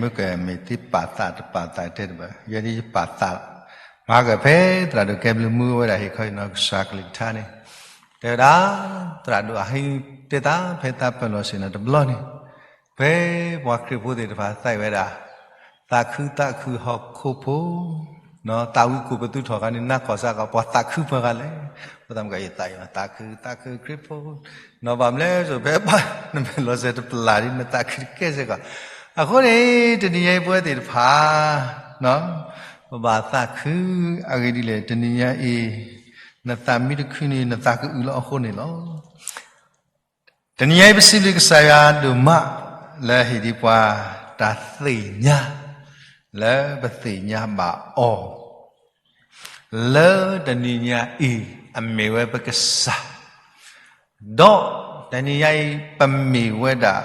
မ့ၢ်ကမ့ၢ်သ့ပာ်သးတပာ်သးတဲတဘၣ်, ယဲဒ်ယပာ်သး, မၤကဖဲသရၣ်ဒိၣ်ကဲဘျုးမူဝဲဒၣ်ဟ့ၣ်ခီအံၤနီၤ ကစၢ်ကလုၢ်ကထါန့ၣ်, တဲဝဲဒၣ်, သရၣ်ဒိၣ်အဟံၣ်တဲသးဖဲသးပၢၢ်လီၤဆ့ၣ်နီၤတဘျီန့ၣ်, ဖဲပှၤခရံာ်ဖိသ့ၣ်တဖၣ်သးဝဲဒၣ်, သးခုသးခုဟီၣ်ခိၣ်ဖိ သးဝံကိၣ်ပသူထီၣ်ခါန့ၣ် နးကီၢ်စးကီး ပှၤသးခုပှၤဂၤလဲၣ်, ပသးမုၢ်ကယသးအံၤ သးခုသးခုခရံာ်ဖိ, နီၢ်ဘၣ်မနုၤလဲၣ် ပဘၣ်နမဲာ်လီၤစဲၤတပျၢ်ဒ် နသးခုတကဲစ့ၢ်ကီး, အဃိန့ၣ် တနံၤညါအံၤပဝဲသ့ၣ်တဖၣ် ပဘၣ်သးခု, အဂ့ၢ်ဒ်လဲၣ် တနံၤညါအံၤ နသးမ့ၢ်တခုန့ၣ် နသးကအုၣ်လီၤအဃိန့ၣ်လီၤ. တနံၤညါအံၤပစံးဘျုးကစၢ်ယွၤဒိၣ်မး လၢဟ့ၣ်ဒံးပှၤတၢ်သ့ၣ်ညါ လၢပသ့ၣ်ညါဘၣ်အီၤ လၢတနံၤညါအံၤ အမ့ၢ်ဝဲပကစၢ်, ဒီးတနံၤညါအံၤ ပမ့ၢ်ဝဲဒၣ်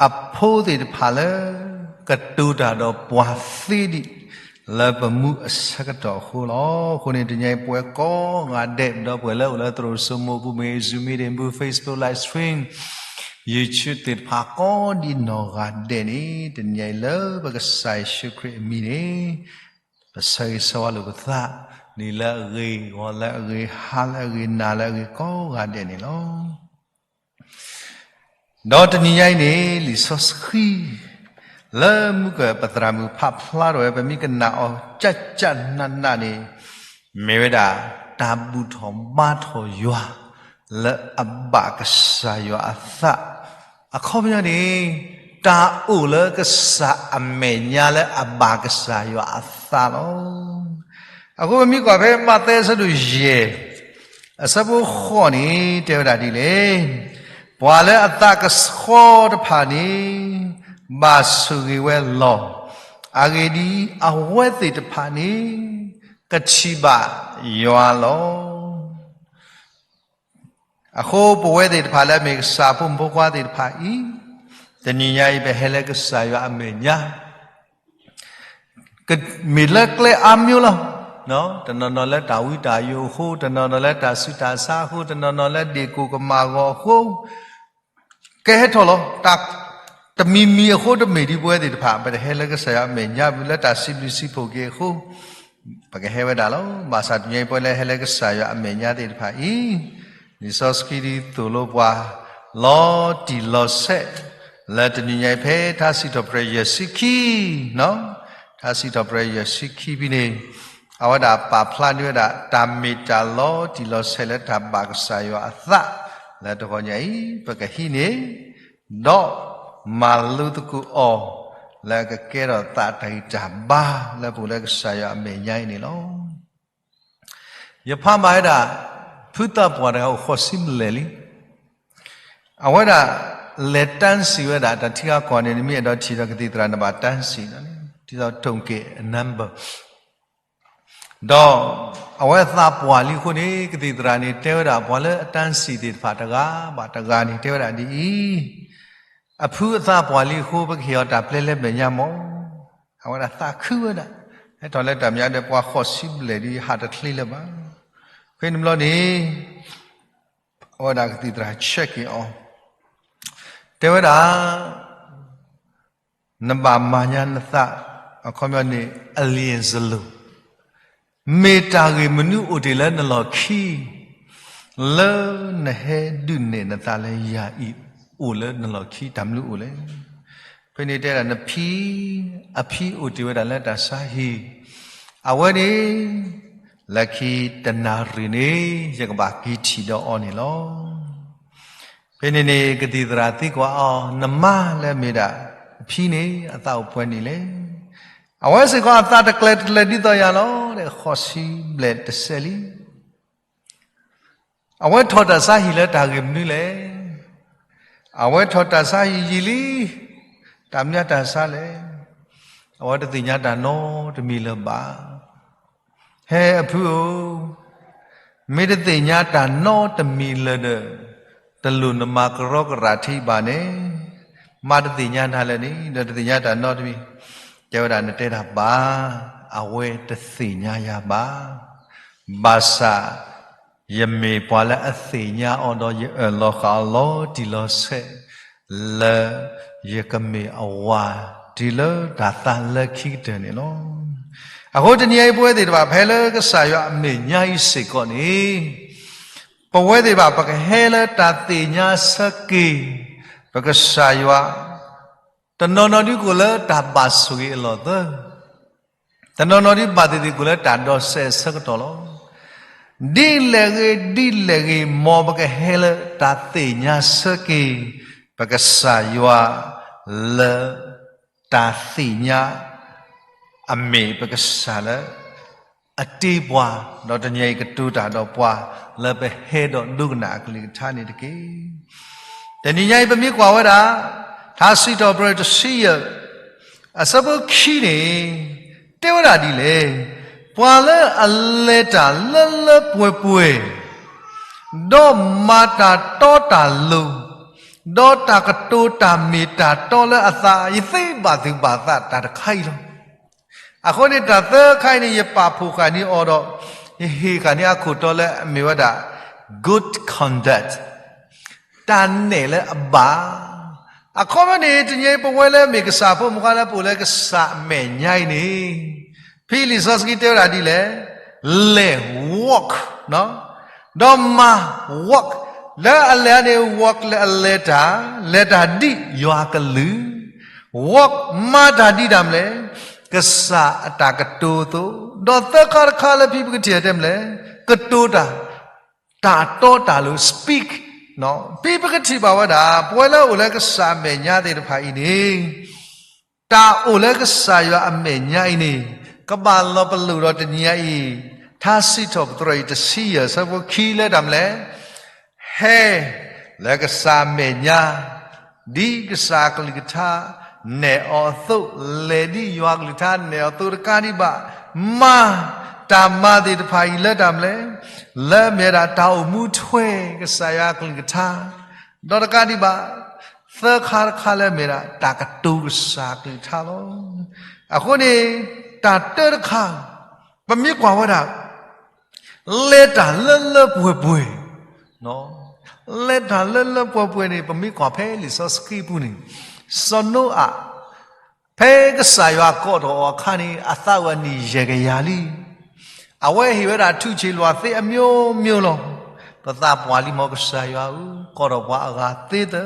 အဖိသ့ၣ်တဖၣ်လၢ ကတိၤတၢ်ဒီးပှၤသ့ဒံး လၢပမူအဆၢကတီၢ်အဃိလီၤ. အဃိန့ၣ် တနံၤညါအံၤ ပဝဲကိးဂၤဒဲး ဒီးပှၤလၢအိၣ်လၢသရိာ်စိမိၣ်ပူၤမ့ၢ် Zoom meeting ပူၤ Facebook live stream YouTube သ့ၣ်တဖၣ်ကိးဒံးနီၢ်ဂၤဒဲးန့ၣ် တနံၤညါအံၤလၢပကစၢ်ယ့ၣ်ၡူးခရံာ်အမံၤန့ၣ် ပဆၢဂ့ၤဆၢဝါလိာ်ပသး နံၤလၢအဂ့ၤ ဂီၤလၢအဂ့ၤ ဟါလၢအဂ့ၤ နၤလၢအဂ့ၤ ကိးဂၤဒဲးန့ၣ်လီၤ. ဒီးတနံၤညါအံၤန့ၣ် လံာ်စီဆှံ လၢမုၢ်ကပသရၣ်မုၣ်ဖးဖျါထီၣ်ဝဲ ပမ့ၢ်ကနၣ်အီၤကၠၢ်ကၠၢ်နးနးန့ၣ် မ့ၢ်ဝဲဒၣ် တၢ်ဘူၣ်ထီၣ်ဘါထီၣ်ယွၤ လၢအဘၣ်ကစၢ်ယွၤအသး, အခီပညီန့ၣ် တၢ်အိၣ်လၢကစၢ်အမဲာ်ညါလၢအဘၣ်ကစၢ်ယွၤအသးလီၤ. အဃိပမ့ၢ်ကွၢ်ဖဲမးသဲအဆၢဒိၣ်ယဲၢ် အဆၢဖိဃိးန့ၣ် တဲဝဲဒၣ်ဒ်လဲၣ်, ပှၤလၢအသးကဆှီတဖၣ်န့ၣ် ဘၣ်ဆိၣ်ဂ့ၤဝဲလီၤ. အဂ့ၢ်ဒ်အံၤ, အဝဲသ့ၣ်တဖၣ်န့ၣ် ကထံၣ်ဘၣ်ယွၤလီၤ. အဃိပဝဲသ့ၣ်တဖၣ်လၢအမ့ၢ်ကစၢ်ဖိမုၣ်ဖိခွါသ့ၣ်တဖၣ်အံၤ, တနံၤညါအံၤ ပဟဲလၢကစၢ်ယွၤအမဲာ်ညါ မ့ၢ်လၢကျဲအါမျိုးလီၤ. တနီၤနီၤလၢတၢ်ဝံတၢ်ယိာ်အဃိ, တနီၤနီၤလၢတၢ်ဆူးတၢ်ဆါအဃိ, တနီၤနီၤလၢဒ့ၣ်ကိၣ်ကမၣ်ဂီၤအဃိ, ကဲဟဲထီၣ်လီၤ. တၢ်တမံၤမံၤအဃိတမ့ၢ်ဒ်ပဝဲသ့ၣ်တဖၣ် ပတဟဲလၢကစၢ်ယွၤအမဲာ်ညါ လၢတၢ်စံးဘျုးစံးဖှိၣ်က့ၤအဃိ ပကဟဲဝဲဒၣ်လီၤ. ဘၣ်ဆၣ်တနံၤညါအံၤ ပဝဲလၢဟဲလၢကစၢ်ယွၤအမဲာ်ညါသ့ၣ်တဖၣ်အံၤ, လံာ်စီဆှံဒ်သိးလိပှၤ လီၤတံၢ်လီၤဆဲး လၢတနံၤညါအံၤ ဖဲထါစံးထီၣ်ပတြၢၤယဲၢ်ဆံခံ, ထါစံးထီၣ်ပတြၢၤယဲၢ်ဆံခံဖဲန့ၣ်, အဝဲဒၣ်ပာ်ဖျါန့ၢ်ဝဲဒၣ် တၢ်မ့ၢ်တၢ်လီၤတံၢ်လီၤဆဲးလၢတၢ်ဘၣ်ကစၢ်ယွၤအသး လၢတဂီၤညါအံၤ ပကဟံးန့ၢ် ဒီးမၤလိသကိးအီၤ လၢအကကဲထီၣ်သးတၢ်ဂံၢ်တၢ်ဘါ လၢပအိၣ်လၢကစၢ်ယွၤအမဲာ်ညါအံၤန့ၣ်လီၤ. ယဖးဘၣ်ဝဲဒၣ် ဖုသးပှၢ်တဂၤအိၣ်ဃိးဆံဘျဲၣ်လံ. အဝဲဒၣ် လဲၤတၢ်စံးဝဲဒၣ် တၢ်ထံဂၤကီၢ်န့ၣ် နမ့ၢ်အဲၣ်ဒိးထံၣ်ဒီးကသံၣ်သရၣ်န့ၣ် ဘၣ်တၢ်စံးဒီးန့ၣ် ဒ်သိး ထိၣ်က့ၣ် number ဒီးအဝဲသးပှၢ်လံအဃိန့ၣ် ကသံၣ်သရၣ်န့ၣ် တဲဝဲဒၣ်ပှၤလၢအတၢ်စံးသ့ၣ်တဖၣ်တဂၤဘၣ်တဂၤန့ၣ် တဲဝဲဒၣ်ဒ်အံၤ, အဖုအသးပှၢ်လံအဃိ ပကဟ့ၣ်အီၤတၢ်ပျဲလဲၣ်မဲာ်ညါမး. အဝဲဒၣ်သးခုဝဲဒၣ်, ဟဲထီၣ်လၢတၢ်မဲာ်ညါဒီး ပှၤဃိးဆံဘျဲၣ်ဒ်ဟးတချ့လၢၤဘၣ်. ဖဲန့ၣ်ဘျီန့ၣ် အဝဲဒၣ်ကသံၣ်သရၣ် check က့ၤအီၤ, တဲဝဲဒၣ် နဘၣ်မၤညါနသး, အခီပညီန့ၣ် အလံၤစလိၤ, မ့ၢ်တၢ်ဂ့ၢ်မနုၤအိၣ်တ့ၢ်လၢနလီၢ်ခံ လၢနဟဲဒုးနဲၣ်နသးလၢယၤအံၤ အိၣ်လၢနလီၢ်ခံ တၢ်မနုၤအိၣ်လဲၣ်. ဖဲန့ၣ်တဲဒၣ်နဖံ, အဖံအိၣ်တ့ၢ်ဝဲဒၣ်လၢတၢ်ဆါဟံၣ်, အဝဲန့ၣ် လၢခံတနၣ်ရံၣ်န့ၣ် ယကဘၣ်က့ၤထံၣ်ဒီးအီၤန့ၣ်လီၤ. ဖဲန့ၣ်န့ၣ် ကသံၣ်သရၣ်သံကွၢ်အီၤ, နမါလၢအမ့ၢ်ဒၣ်အဖံန့ၣ် အသးအိၣ်ပှဲၤနံၣ်လဲၣ်. အဝဲစ့ၢ်ကီးအသးတကျဲၤတကျဲၤဒ်သိးယၤလီၤ, ဃိးဆံဘျဲၣ်တဆဲးလံ. အဝဲထီၣ်တၢ်ဆါဟံၣ်လၢတၢ်ဂ့ၢ်မနုၤလဲၣ်. အဝဲထီၣ်တၢ်ဆါဟံၣ်ယံာ်လံ, တၢ်မနုၤတၢ်ဆါလဲၣ်. အဝဲတသ့ၣ်ညါတၢ်နီတမံၤလၢၤဘၣ်. ဟဲအဖုဧၢ, မ့ၢ်တသ့ၣ်ညါတၢ်နီတမံၤလၢၤဒီး တလိၣ်နမၤကရီကရၢထံဘၣ်န့ၣ်, မ့ၢ်တသ့ၣ်ညါနၤလဲၣ်န့ၣ် ဒီးတသ့ၣ်ညါတၢ်နီတမံၤ, တဲဝဲဒၣ်နတဲတၢ်ဘၣ်, အဝဲတသ့ၣ်ညါယၤဘၣ်. ဘၣ်ဆၣ် ယမ့ၢ်ပှၤလၢအသ့ၣ်ညါအီၤဒီး ယအၢၣ်လီၤဃာ်အီၤလီၤတံၢ်လီၤဆဲး လၢယကမ့ၢ်အဝၤတ ဒ်လၢတၢ်သးလၢခံကတၢၢ်န့ၣ်လီၤ. အဃိတနံၤအံၤပဝဲသ့ၣ်တဖၣ် ဖဲလၢကစၢ်ယွၤအမဲာ်ညါအံၤစ့ၢ်ကီးန့ၣ်, ပဝဲသ့ၣ်တဖၣ် ပကဟဲလၢတၢ်သ့ၣ်ညါဆၢက့ၤ ပကစၢ်ယွၤ, တနီၤနီၤဒုးကိးလၢတၢ်ဘၣ်ဆိၣ်ဂ့ၤအလီၢ်သၢ, တနီၤနီၤဒုးဘၣ်သ့ၣ်သ့ၣ်ကိးလၢတၢ်ဒီးစဲးအဆၢကတီၢ်လီၤ. ဒ်လဲၣ်ဂ့ၤ ဒ်လဲၣ်ဂ့ၤ မ်ပကဟဲလၢတၢ်သ့ၣ်ညါဆၢက့ၤ ပကစၢ်ယွၤလၢ တၢ်သ့ၣ်ညါ အမ့ၢ်ပကစၢ်လၢ အတ့ပှၤ, ဒီးတနံၤအံၤကတိၤတၢ်ဒီးပှၤ လၢပဟဲဒီးဒိကနၣ်အကလုၢ်ကထါန့ၣ်တက့ၢ်. တနံၤညါအံၤပမ့ၢ်ကွၢ်ဝဲဒၣ် ထါစံးထီၣ်ပတြၢၤတဆံယဲၢ် အဆၢဖိခံန့ၣ် တဲဝဲဒၣ်ဒ်လဲၣ်, ပှၤလၢအလဲၤတၢ်လၢလၢပှဲၤပှဲၤ ဒီးမၤတၢ်တီတၢ်လိၤ, ဒီးတၢ်ကတိၤတၢ်မ့ၢ်တၢ်တီလၢအသး ယသ့ဘၣ်သူၣ်ဘၣ်သးတၢ်တခါအံၤလီၤ. အဃိန့ၣ် တၢ်သၢခါအံၤန့ၣ် ယပာ်ဖှိၣ်ဃာ်န့ၢ်အီၤဒီး ယဟ့ၣ်ဃာ်န့ၢ်အခိၣ်တီလၢအမ့ၢ်ဝဲဒၣ် good conduct, တၢ်နဲၣ်လၢအဘၣ်. အခီပညီန့ၣ် တနံၤအံၤပဝဲလၢမ့ၢ်ကစၢ်ဖိမုၣ်ဖိခွါလၢပအိၣ်လၢကစၢ်အမဲာ်ညါအံၤန့ၣ် ဖဲလံာ်စီဆှံတဲဝဲဒၣ်ဒ်လဲၣ်, လဲၤ walk, ဒီးမၤ walk, လၢအလဲၤန့ၣ် walk လၢအလဲၤတၢ်, လဲၤတၢ်ဒ်ယွၤကလုၢ်, walk မၤတၢ်ဒ်တၢ်မနုၤလဲၣ်, ကစၢ်အတၢ်ကတိၤအသိး, ဒီးသၢခါတခါလၢဖဲပကထံၣ်တဲမနုၤလဲၣ်, ကတိၤတၢ်, တၢ်တီတၢ်လိၤ speak, ဖဲပကထံၣ်ဘၣ်ဝဲဒၣ် ပဝဲလၢအအိၣ်လၢကစၢ်အမဲာ်ညါသ့ၣ်တဖၣ်အံၤန့ၣ် တၢ်အိၣ်လၢကစၢ်ယွၤအမဲာ်ညါအံၤန့ၣ် ကဘၣ်လီၤပလိာ်ဒီးတနံၤအံၤ, ထါစံးထီၣ်ပတြၢၤအံၤတဆံယဲၢ် ဆၢဖိခံလၢတၢ်မနုၤလဲၣ်, ဟဲလၢကစၢ်အမဲာ်ညါ, ဒ်ကစၢ်အကလုၢ်ကထါ နဲၣ်အီၤအသိး, လဲၤဒ်ယွၤအကလုၢ်ကထါနဲၣ်အီၤအသိးတကးဒံးဘၣ်, မၤတၢ်မၤသ့ၣ်တဖၣ်အံၤလၢတၢ်မနုၤလဲၣ်, လၢအမ့ၢ်ဝဲဒၣ်တၢ်အိၣ်မူထွဲ ကစၢ်ယွၤအကလုၢ်ကထါ, ဒီးတကးဒံးဘၣ် သၢခါတခါလၢအမ့ၢ်ဒၣ် တၢ်ကတိၤကစၢ်အကလုၢ်ကထါလီၤ. အဃိန့ၣ် တၢ်တၢတခါ ပမ့ၢ်ကွၢ်ဝဲဒၣ် လဲၤတၢ်လၢလၢပှဲၤပှဲၤ, လဲၤတၢ်လၢလၢပှဲၤပှဲၤန့ၣ် ပမ့ၢ်ကွၢ်ဖဲလံာ်စီဆှံပူၤန့ၣ် စီၤနိအၤ ဖဲကစၢ်ယွၤကိးထီၣ်အီၤအခါန့ၣ် အသးအိၣ်အနံၣ်ယဲၢ်ကယၤလံ. အဝဲဟ့ၣ်ဝဲဒၣ်ထူးချ့လွးသ့အမျိုးမျိုးလီၤ. ပသးပှၢ်လံမ့ၢ်ကစၢ်ယွၤဧၢ, ကိးထီၣ်ပှၤအဂၤသ့သၢ.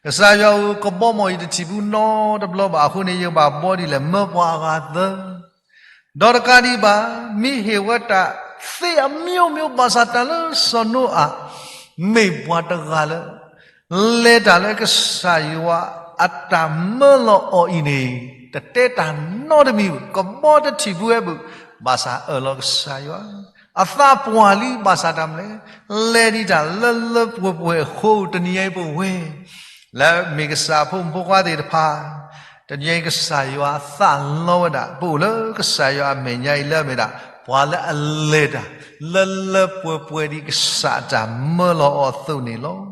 ကစၢ်ယွၤဧၢ, ကဘီမီၢ်ယတထံၣ်ဖူနီတဘျီဘၣ်အဃိန့ၣ် ယကဘၣ်ဘီဒ်လဲၣ် မၢပှၤအဂၤသၢ. ဒီးတကးဒံးဘၣ် မ့ၢ်ဟ့ၣ်ဝဲတၢ်သ့အမျိုးမျိုး ဘၣ်ဆၣ်တၢ်လၢစီၤနိအၤ မ့ၢ်ပှၤတဂၤလၢ လဲၤတၢ်လၢကစၢ်ယွၤအတၢ်မၢလီၤအီၤအံၤန့ၣ် တတဲတၢ်နီတမံၤဘၣ်, ကဘီတထံၣ်ဖူဝဲဘၣ်, ဘၣ်ဆၣ်အၢၣ်လီၤကစၢ်ယွၤ, အသးပှၢ်လံဘၣ်ဆၣ်တၢ်မနုၤလဲၣ်, လဲၤဒ်တၢ်လၢလၢပှဲၤပှဲၤအဃိ တနံၤအံၤပဝဲ လၢမ့ၢ်ကစၢ်ဖိမုၣ်ဖိခွါသ့ၣ်တဖၣ် တနံၤအံၤကစၢ်ယွၤသးလီဝဲဒၣ် ပအိၣ်လၢကစၢ်ယွၤအမဲာ်ညါအံၤလၢအမ့ၢ်ဒၣ် ပှၤလၢအလဲၤတၢ် လၢလၢပှဲၤပှဲၤဒ်ကစၢ်အတၢ်မၢလီၤအီၤအသိးန့ၣ်လီၤ.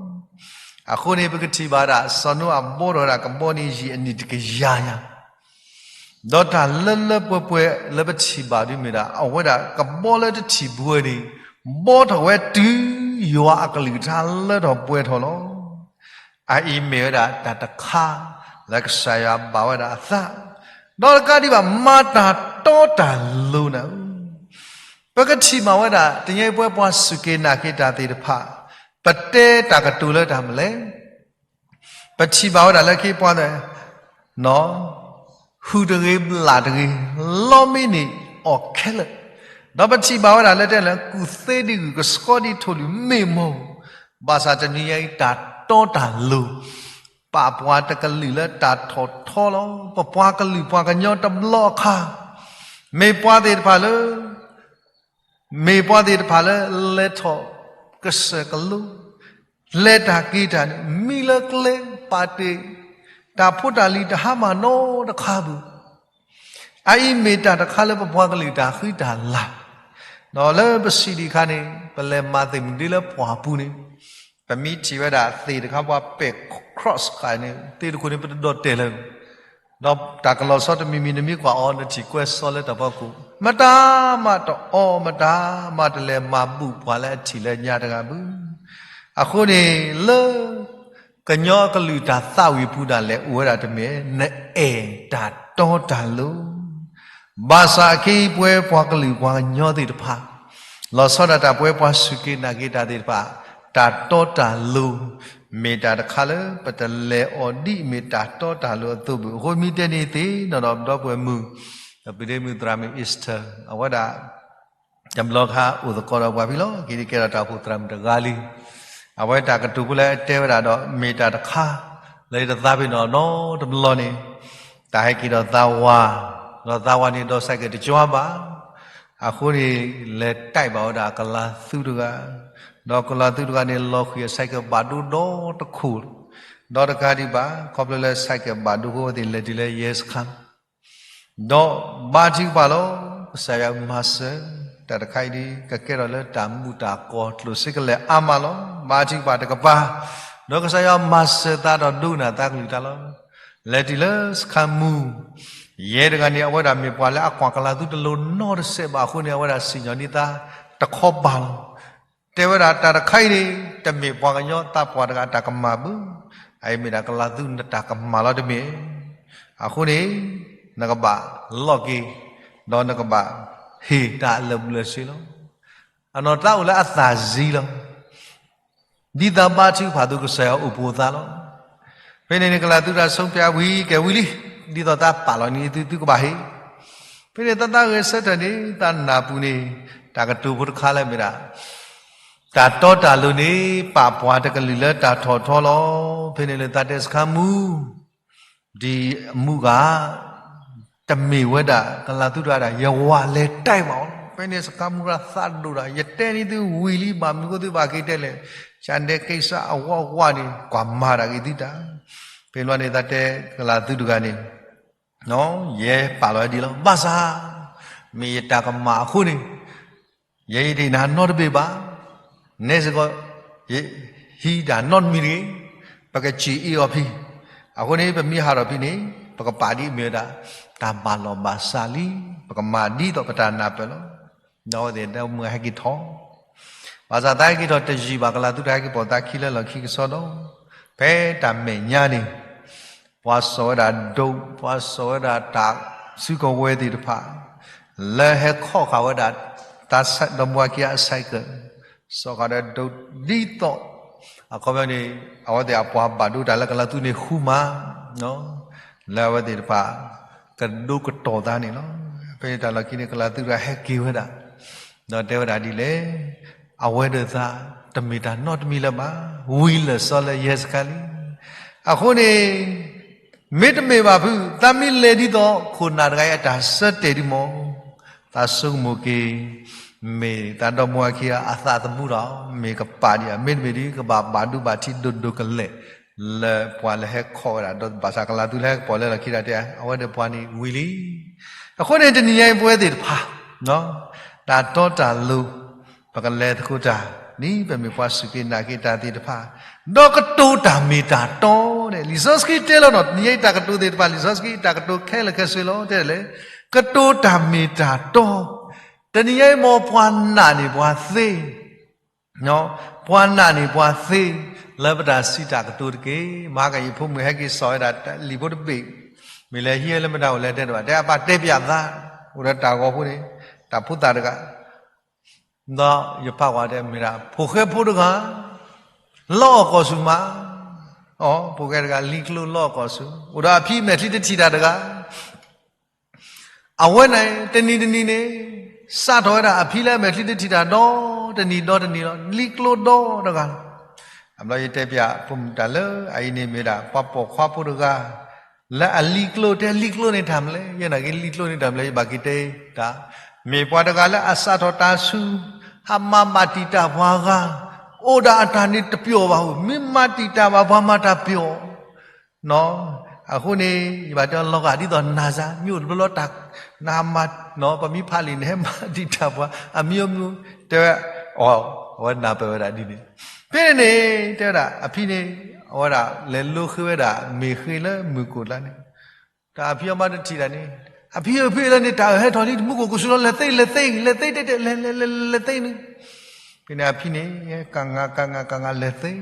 အဃိန့ၣ် ပကထံၣ်ဘၣ်ဒၣ် စီၤနိအၤဘီထီၣ်ဝဲဒၣ်ကဘီန့ၣ်ယံာ်အနံၣ်တကယၤညါ ဒီးတၢ်လၢလၢပှဲၤပှဲၤလၢပထံၣ်ဘၣ်ဒ်မ့ၢ်ဒၣ် အဝဲဒၣ်ကဘီလၢတထံၣ်ပူၤဝဲန့ၣ် ဘီထီၣ်ဝဲတုၤယွၤအကလုၢ်ကထါလၢထီၣ်ပှဲၤထီၣ်လီၤ. အအံၤမ့ၢ်ဝဲဒၣ်တၢ်တခါ လၢကစၢ်ယွၤဘၣ်ဝဲဒၣ်အသး, ဒီးတကးဒံးဘၣ် မၤတၢ်တီတၢ်လိၤနၤဧၢ. ပကထံၣ်ဘၣ်ဝဲဒၣ် တနံၤအံၤပဝဲပှၤစူၢ်က့ၤနာ်က့ၤတၢ်သ့ၣ်တဖၣ် ပတဲတၢ်ကတိၤလၢတၢ်မနုၤလဲၣ် ပထံၣ်ဘၣ်ဝဲဒၣ်လၢခံပှၤ ဟုၣ်တဂ့ၤ ဘျၣ်တဂ့ၤ လီမ့ၢ်န့ၢ်အီၤခဲလၢာ်, ဒီးပထံၣ်ဘၣ်ဝဲဒၣ်လၢတဲလၢ ကူၣ်သ့ဒ်ဂုၢ် ကဆှီဒ်ထိၣ်လွံၢ်မ့ၢ်မီၢ်, ဘၣ်ဆၣ်တနံၤအံၤတၢ်တီတၢ်လိၤ ပာ်ပှၤတကလုာ်လၢတၢ်ထီၣ်ထီလီၤ. ပပှၤကလုာ်ပှၤကညီတဘျီအခါ မ့ၢ်ပှၤသ့ၣ်တဖၣ်လၢ မ့ၢ်ပှၤသ့ၣ်တဖၣ်လၢလဲၤထီၣ်ကစၢၢ်ကလိ, လဲၤတၢ်က့ၤတၢ်န့ၣ် မံလၢကျဲ ပာ်တ့ၢ် တၢ်ဖိတၢ်လံၤတဟါမၢ်နီတခါဘၣ်. အအံၤမ့ၢ်တၢ်တခါလၢပပှၤကလုာ်တၢ်ဃံတၢ်လၤ, ဒီးလၢပစံးဒံးအခါန့ၣ် ပလဲၤမၤသ့ၣ်မုၢ်ဒ့လၢပှၢ်ပူၤန့ၣ် ပမ့ၢ်ထံၣ်ဝဲဒၣ်သ့ၣ်တခါပှၤပဲာ် cross ဃာ်န့ၣ် သ့ၣ်တခိၣ်န့ၣ် ပတဒိးတဲာ်လၢၤ ဒီးတၢ်ကလီၤဆီတမံၤမံၤ နမ့ၢ်ကွၢ်အီၤ နထံၣ်ကွဲးစီလၢတၢ်ဖီခိၣ် မတၤမးတအီ မတၤမးတလဲၤမၤဘူၣ်ပှၤလၢအထံၣ်လၢညါတဂၤဘၣ်. အဃိန့ၣ်လၢ ကညီကလုာ်တၢ်သးဝံၣ်ပူၤဒၣ်လဲာ်အိၣ်ဝဲဒၣ်တမ့ၢ်, နအဲၣ်တၢ်တီတၢ်လိၤ, ဘၣ်ဆၣ်အခ့အံၤပဝဲပှၤကလုာ်ပှၤကညီသ့ၣ်တဖၣ်, လီၤဆီဒၣ်တၢ်ပဝဲပှၤစူၢ်က့ၤနာ်က့ၤတၢ်သ့ၣ်တဖၣ်, တၢ်တီတၢ်လိၤ မ့ၢ်တၢ်တခါလၢပတလဲၤအီၤဒ်အမ့ၢ်တၢ်တီတၢ်လိၤအသိးဘၣ်. အဃိမ့ၢ်တဲန့ၣ်သ့ၣ်နီၣ်ဒီး ပဒီပုၢ်ဝဲၢ်မုၣ်, ဒီးပဒ့မုၣ်သရၣ်မုၣ် Esther အဝဲဒၣ် တဘျီခါအိၣ်သကိးဒီးပှၤဖဲလီၤ, က့ၤဒ်ကဲထီၣ်တၢ်အိၣ်ဖှိၣ်သရၣ်မုၣ်တဂၤလံ. အဝဲတၢ်ကတိၤဖိလၢအတဲဝဲဒၣ်ဒီး မ့ၢ်တၢ်တခါလၢယတသးပ့ၤနီၣ်နီတဘျီန့ၣ်, တၢ်ဟဲက့ၤဒီးသးဝး, ဒီးသးဝးန့ၣ်ဒီး ဆိုင်ကယ် တကၠွဘၣ်. အဃိန့ၣ် လဲၤတဲဘၣ်ဝဲဒၣ်ကလၤသူတဂၤ, ဒီးကလၤသူတဂၤန့ၣ် လီၤဃံၤအ ဆိုင်ကယ် ဘၣ်ဒိဒီတခိၣ်, ဒီးတကးဒံးဘၣ် ခီဖျိလၢ ဆိုင်ကယ် ဘၣ်ဒိအဃိ အဝဲသ့ၣ်လဲၤတုၤလၢရဲစခန်း ဒီးဘါထုကဖၣ်လီၤ. ကစၢ်ယွၤမၤစၢၤ, တၢ်တခါအံၤဒ် ကကဲထီၣ်လၢတၢ်မုာ်တၢ်ကီၤကျိၣ်စ့ကလဲာ်အါမးလီၤ. ဘါထုကဖၣ်တကပၤ, ဒီးကစၢ်ယွၤမၤစၢၤသးဒီးဒိကနၣ်သးကလုၢ်ကထါလီၤ. လဲၤတုၤလၢစခန်းမှူး, ရဲတဂၤန့ၣ် အဝဲဒၣ်မ့ၢ်ပှၤလၢအကွၢ်ကလၤသူတလိၤနီတစဲးဘၣ်အဃိန့ၣ် အဝဲဒၣ်စံၣ်ညီၣ်န့ၢ်သးတခီဘၣ်လီၤ. တဲဝဲဒၣ်တၢ်တခါအံၤန့ၣ် တမ့ၢ်ပှၤကညီသးပှၢ်တဂၤအတၢ်ကမၣ်ဘၣ်, အအံၤမ့ၢ်ဒၣ်ကလၤသူနတၢ်ကမၣ်လီၤတမ့ၢ်. အဃိန့ၣ် နကဘၣ်လီၢ်က့ၤ, ဒီးနကဘၣ်ဟ့ၣ်တၢ်လၢာ်ဘူၣ်လၢာ်စ့လီၤ. အနီၢ်သးအိၣ်လၢအသၣ်စံလီၤ. ဒ်သးဘါထုကဖၣ်အသိးကစၢ်ယွၤအိၣ်ဖှိၣ်သးလီၤ. ဖဲန့ၣ်န့ၣ် ကလၤသူတၢ် ဆုံးဖြတ် ဝံၤကဲဝံၤလံ, ဒ်သိးသးပာ်လီၤန့ၢ်သု သုကဘၣ်ဟ့ၣ်. ဖဲန့ၣ်သးသးဂဲၤဆၢထၢၣ်န့ၣ် သးနၢ်ပူၤန့ၣ် တၢ်ကတိၤဖိတခါလၢမ့ၢ်ဒၣ် တၢ်တီတၢ်လိၤန့ၣ် ပာ်ပှၤတကလုာ်လၢတၢ်ထီၣ်ထီလီၤ. ဖဲန့ၣ်လၢသးတဲစခန်းမှူး ဒ်အမုၢ်ဂၤ တမ့ၢ်ဝဲဒၣ်ကလၤသူတဂၤဒၣ် ယဝၤလဲၤတဲဘၣ်အီၤလီၤ. ဖဲန့ၣ်စခန်းမှူးရၢသးဒိၣ်ဒၣ် ယတဲန့ၢ်သုဝံၤလံ ဘၣ်မနုၤဃိသုဘၣ်က့ၤတဲလဲၣ်, ဆၣ်ဒဲးက့ၤစးအဝီအဝါန့ၣ် ကွၢ်မၤတၢ်က့ၤသုတၢ်. ဖဲန့ၣ်န့ၣ် သးတဲကလၤသူတဂၤန့ၣ် ယဲပာ်လီၤဝဲဒ်လီၤ. ဘၣ်ဆၣ် မ့ၢ်ယတၢ်ကမၣ်အဃိန့ၣ် ယဲယတဟ့ၣ်နၤနီတဘ့ၣ်ဘၣ်. နဲစ့ၢ်ကီး ယဟံးတၢ်နီတမံၤတဂ့ၤ, ပကစံၣ်အ့ၣ်အီၤဖဲ, အဃိန့ၣ် ပမ့ၢ်ဟးထီၣ်ဖဲန့ၣ် ပကပာ်ဒ်အမ့ၢ်ဝဲဒၣ် တၢ်ဘၣ်လီၢ်ဘၣ်စးလံ, ပကမၤဒ်သိးပတၢ်နၢ်ပၢၢ်လီၤ. ဒီးအဝဲသ့ၣ်ဒီမုၢ်ဟဲက့ၤထီၣ်, ဘၣ်ဆၣ်သးဟဲက့ၤထီၣ်တယံာ်ဘၣ် ကလၤသူတၢ်ဟဲက့ၤပိာ်သးခံလၢလီၢ်ခံကစီဒီး ဖဲတၢ်မဲာ်ညါန့ၣ် ပှၤစိာ်ဝဲဒၣ်ဒိး, ပှၤစိာ်ဝဲဒၣ်တၢ်စုကဝဲၤသ့ၣ်တဖၣ် လၢဟဲခီၣ်ဃာ်ဝဲဒၣ် သးဒီမါဝၤခံဂၤအ ဆိုင်ကယ်, စိာ်ဃာ်ဒီးဒိးဒ်သိး အခီပညီန့ၣ် အဝဲသ့ၣ်အပှၤဘၣ်ဒိတၢ်လၢကလၤသူန့ၣ်ဃုမး လၢအဝဲသ့ၣ်တဖၣ် ကဒိကတီၤသးန့ၣ်လီၤ. ဖဲန့ၣ်တၢ်လီၢ်ခံန့ၣ် ကလၤသူတဂၤဟဲက့ၤဝဲဒၣ်, ဒီးတဲဝဲဒၣ်ဒ်လဲၣ်, အဝဲဒီးသး တမ့ၢ်တၢ်နီတမံၤလၢၤဘၣ်, ဝံၤလၢာ်စီလၢရဲစခန်းလံ. အဃိန့ၣ် မ့တမ့ၢ်ဘၣ်ဖုး သးမ့ၢ်လဲၤဒ်သိးခိၣ်နၢ်တဂၤအံၤအတၢ်ဆၢတဲာ်ဒံးမး, သးဆိကမိၣ်က့ၤ မ့ၢ်သးဒီမါဝၤခံဂၤအသးသမူဒီး မ့ၢ်ကပာ်ဒံးဧါ, မ့တမ့ၢ်ဒ် ကဘၣ်ဘၣ်ဒိဘၣ်ထံးဒိၣ်ဒိၣ်ကလဲာ် လၢပှၤလၢဟဲခီၣ်ဝဲဒၣ် ဒီးဘၣ်ဆၣ်ကလၤသူလၢဟဲကပိာ်လၢလီၢ်ခံတၢ်တဲ အဝဲဒီးပှၤန့ၣ်ဝံၤလံ. အဃိန့ၣ် တနံၤညါအံၤပဝဲသ့ၣ်တဖၣ် တၢ်တီတၢ်လိၤ ပကလဲၤသကိးတၢ် ဒ်ပမ့ၢ်ပှၤစူၢ်က့ၤနာ်က့ၤတၢ်သ့ၣ်တဖၣ် ဒီးကတိၤတၢ်မ့ၢ်တၢ်တီန့ၣ် လံာ်စီဆှံတဲလီၤနီၤ, တနံၤညါအံၤတၢ်ကတိၤသ့ၣ်တဖၣ် လံာ်စီဆှံတၢ်ကတိၤခဲလၢာ်ခဲဆ့လီၤ တဲလဲၣ်, ကတိၤတၢ်မ့ၢ်တၢ်တီ. တနံၤညါအံၤမ်ပှၤနာ်န့ၢ်ပှၤသ့ ပှၤနာ်န့ၢ်ပှၤသ့ လၢပတၢ်စံးတၢ်ကတိၤတက့ၢ်. မဟါကယံာ်ဖိမုၣ်ဟဲက့ၤစိာ်ဝဲဒၣ်လံာ်ဖိတဘ့ၣ်, မ့ၢ်လဲၤဟံးဝဲလၢမတၤအိၣ်လဲၤတဲတဘၣ်, တဲအပၢ်တဲပၠးသး, အိၣ်ဒီးတၢ်ဂီၤဖိန့ၣ် တၢ်ဖိသၣ်တဂၤ ဒီးယဖးကွၢ်တဲမ့ၢ်ဒၣ် ဖိၣ်ဃဲဖိတဂၤ လီအီၣ်ကီၢ်ဆူၣ်မး, ဖိၣ်ဃဲတဂၤ လံကျိလီအီၣ်ကီၢ်ဆူၣ် အိၣ်ဒီးအဖံမဲာ်ချံတထံၣ်တၢ်တဂၤ အဝဲန့ၣ် တနံၤတနံၤန့ၣ် စးထီၣ်ဝဲဒၣ်အဖံလၢအမဲာ်ချံတထံၣ်တၢ်ဒီတနံၤဒီတနံၤလီၤ. လံကျိဒီတဂၤလီၤ. အဘျီယတဲပၠးဖိမုၣ်တၢ်လၢအအံၤန့ၣ်မ့ၢ်ဒၣ် ပှၤပိာ်ခွါဖိတဂၤ လၢအလံကျိတဲလံကျိန့ၣ်တၢ်မနုၤလဲၣ်, ယဲနာ်က့လံကျိန့ၣ်တၢ်မနုၤလဲၣ် ယဘၣ်က့ၤတဲတၢ်, မ့ၢ်ပှၤတဂၤလၢအစးထီၣ်တၢ်ဆူ ဟးမၤဘၣ်တံာ်တာ်ပှၤဂၤ, အိၣ်ဒၣ်အတၢ်န့ၣ်တပျီၤဘၣ်ဧိၤ, မ့ၢ်မၤတံာ်တာ်ဘၣ်ပှၤမၤတၢ်ပျီၤ အဃိန့ၣ် ယဘၣ်တဲလီၤဂာ်ဒ်သိးနၤစါ မ့ၢ်အိၣ်တဘျီလီၤတၢ် နဟးမၤ ပမ့ၢ်ဖးလံာ်န့ၣ် ဟဲမၤတံာ်တာ်ပှၤ အမံၤအမံၤ တဲဝဲ အီၤ အဝဲနၢ်ပၢၢ်ဝဲဒၣ်ဒ်န့ၣ်, ဖဲန့ၣ်န့ၣ် တဲဝဲဒၣ် အဖံန့ၣ် အဝဲဒၣ်လဲၤလိဃ့ဝဲဒၣ်မ့ၢ်ဃ့လၢမုၢ်ကိၣ်ကျါန့ၣ်, တၢ်အဖံအမါတထံၣ်တၢ်န့ၣ် အဖံဧၢ ဖဲလၢန့ၣ် တၢ်အၢၣ်ဟဲထီၣ်လံ မုၢ်ကိၣ်ကဆူၣ်လီၤ လဲၤသ့ လဲၤသ့ လဲၤသ့ တဲတဲ လဲၤ လဲၤ လဲၤ လဲၤသ့န့ၣ်, ဖဲန့ၣ်အဖံန့ၣ် ကငါ ကငါ ကငါ လဲၤသ့